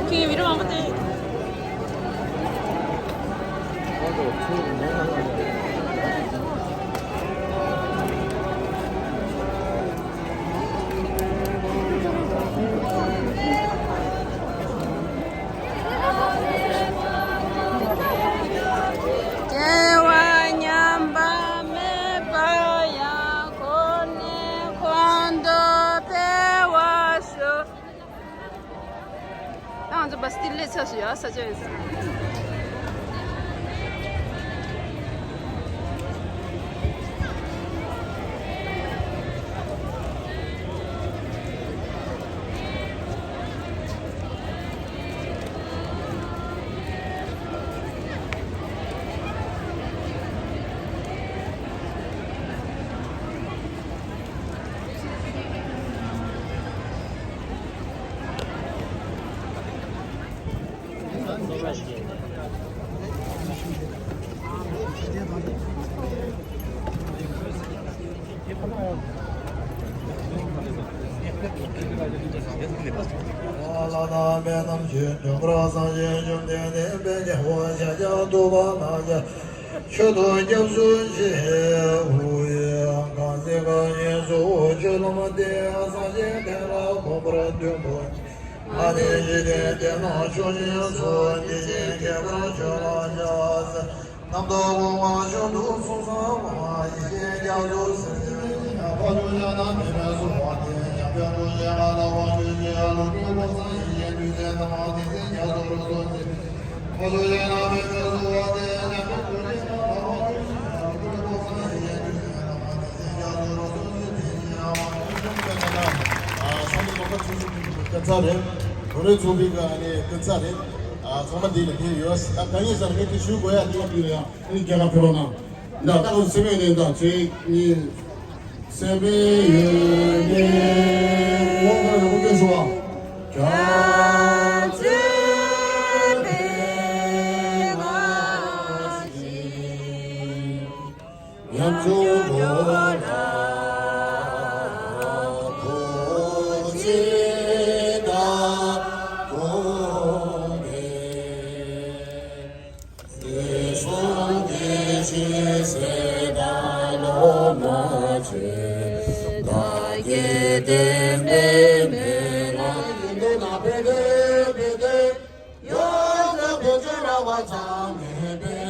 ཁྱེད་ཀྱི་བི་ཌིའོ་མང་པོ་བལྟས། སྐྱེ་བ་ཉམས་པ་མེད་པ་ཡང་། གོང་ནས་གོང་དུ་འཕེལ་བར་ཤོག། ད་ང་ཚོ་བཱས་ཊི་ལི་སླེབས་ཚར་སོང་ཡ། ས་ཆ་ཡིན་ས། ལྷ་དང་པད་རྣམས་ཀྱི་དུས་འཁོར་སངས་རྒྱས་བཅོམ་ལྡན་འདས་དཔལ་གྱི་ཕོ་བ་ཤཱཀྱ་ཐུབ་པ་རྣམས་ཀྱི་མཆོད་དོ་སྐྱབས་སུ་མཆི། ཧཱུྃ། གང་ཚེ་རྐང་གཉིས་སུ་ཆོས་ཐམས་ཅད་སངས་རྒྱས་དེ་ལ་གོམས་པར་འདོད་པ། ཨ་ནི་འཇིག་རྟེན་འདི་ན་མཆོག་ཅན་སོགས་འདི་ཕྱིར་མཁས་པར་མཆོད་པར་བྱ། རྣམ་རྟོག་ཀུན་དགག་བྱང་དུ་སོང་ཙམ་པ། ཡེ་ཤེས་རྒྱ་མཚོ་ཟེར་བའི་ཕ་རོལ་ཕྱིན་དང་མི་ཕན་གསུམ་པ་སྟེ། འཇམ་དཔལ་སྤྲུལ་ཞིང་མངའ་བདག་པོ་སྤྲུལ་པའི་ལུང་དྲངས་པ་སངས་རྒྱས་ཀྱི་ཏིང་འཛིན་ཐམས་ཅད་ཀྱི་རྒྱ་མཚོ་རུ་གསུངས་ཏེ། ཕ་རོལ་ཕྱིན་དང་མི་ཕན་གསུམ་པ་སྟེ། འཇམ་དཔལ་སྤྲུལ་ཞིང་མངའ་བདག་པོ་སྤྲུལ་པའི་ལུང་དྲངས་པ་སངས་རྒྱས་ཀྱི་ཏིང་འཛིན་ཐམས་ཅད་ཀྱི་རྒྱ་མཚོ་རུ་གསུངས་ཏེ། དེ་བཞིན་གཤེགས་པ་ཨ་ཚང་མ་ཚོགས་པ་ཚོགས་ཚུལ་གྱི་སྐུ་ཚ་རེད། གོ་རེ་ཚོགས་པའི་གི་ཨ་ནི་སྐུ་ཚ་རེད། ཨ་ཚང་མ་འདི་ལ་ཕེབས་ཡོད། ད་གང་ཡིན་ཟེར་ན་ངས་དེ་ཞུ་དགོས་ཡ་དེ་ཡ་དེ་ལ་ཡང་ཨ་ནི་རྒྱལ་ཁ་ཕེབས་རོགས་གནང་། ད་ད་ག་སེམས་ཡོད་ནས་ད་ཚེ་གཉིས་སེམས་པའི་ཡོད་ནས་འོང་ག་རང་སྐད་ཤོག་ཨ། རྒྱ་ཆེན་པའི་ང་ཞིག་ཉམས་སུ་འགྲོ་ལ་ཐུགས་རྗེ་དང་དགོངས་ནས། སྲིད་གསུམ་དེ་བཞིན་གསལ་དག་སློབ་མ་ཆེ། བདག་གི་བསྟན་པའི་མེ་ལ། ཡོངས་སུ་བེད་སྤྱོད་རགས་པ་ཙམ་མེད་པའི།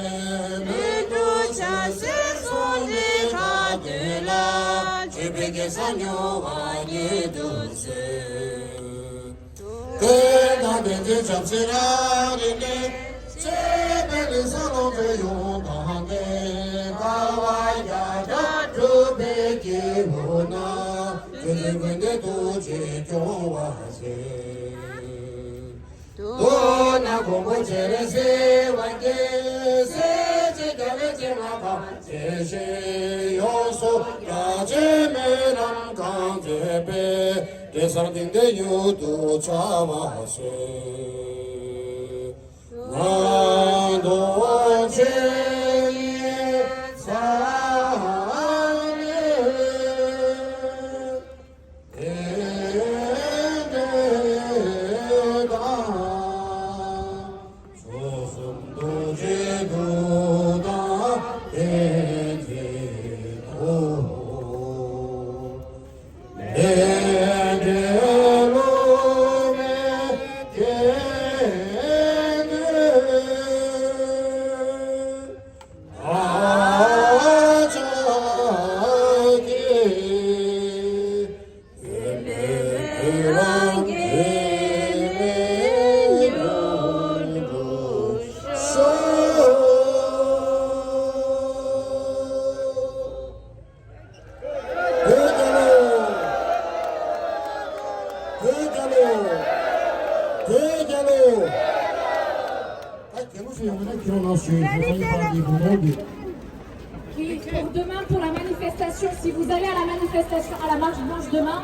མི་འདུ་བྱ་སེམས་བཟུང་ནས་གྲགས་འདི་ལ། བྱིས་པའི་གེ་སར་མྱུར་བ་ཉིད་དུ་གསོལ། དེ་ལྟར་བསྟན་འཛིན་བྱམས་བརྩེ་རང་རིག་གནས། བྱས་པའི་ལེགས་བསགས་ལོངས་སྤྱོད་ཡོངས་དག་ནས། དཀའ་བ་རྒྱ་ཆེར་སྒྲུབ་པའི་སྐྱེས་བུ་རྣམས། བརྩེ་ཆེན་ཀུན་ལྡན་ཐུགས་རྗེས་སྐྱོང་བར་ཤོག། མདོར་ན་མགོན་པོ་སྤྱན་རས་གཟིགས་དབང་རྒྱལ། སྲས་བཅས་རྒྱལ་བའི་སྤྱན་སྔར་དང་བཅས་ཤིང་། ཡོངས་སུ་རྒྱ་ཆེའི་སྨོན་ལམ་གང་མཛད་པའི། གེ་སར་སྡིངས་ཏེ་མྱུར་དུ་འཆར་བར་ཤོག། ང་ བོད་རྒྱལ་ལོ། བོད་རྒྱལ་ལོ། བོད་རྒྱལ་ལོ། ད་རྒྱལ་ལོ་ཞིག་ཡོང་བ་ན་ཁྱེད་རང་ལ་ཞུ་ཡིན། ཁ་སང་ཡིན་པ་འདི་བུ་མོ་འདི། Et pour demain, pour la manifestation, si vous allez à la manifestation, à la marche blanche demain,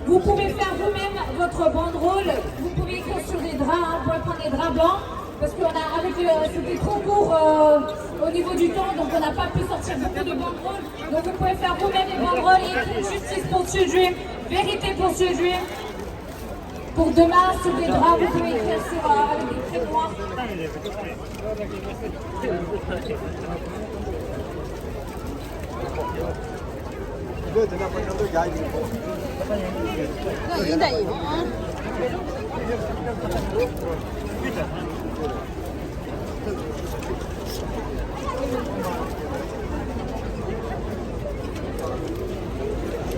vous pouvez faire vous-même votre banderole, vous pouvez écrire sur des draps, hein, vous pouvez prendre des draps blancs, parce qu'on a, avec, euh, c'était trop court, euh, au niveau du temps, donc on n'a pas pu sortir beaucoup de banderoles. Donc vous pouvez faire vous-même les banderoles et écrire justice pour Sue Dream, vérité pour Sue Dream. Pour demain, sur des draps, vous pouvez écrire sur, euh, avec des craies noires.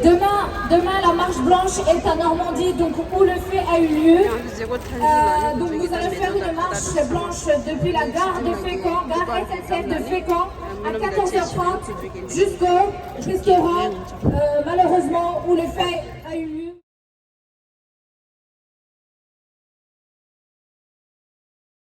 Demain, demain, la marche blanche est à Normandie, donc où le fait a eu lieu. Euh, donc nous allons faire une marche blanche depuis la gare de Fécamp, gare S N C F de Fécamp, à quatorze heures trente, jusqu'au restaurant, euh, malheureusement, où le fait a eu lieu.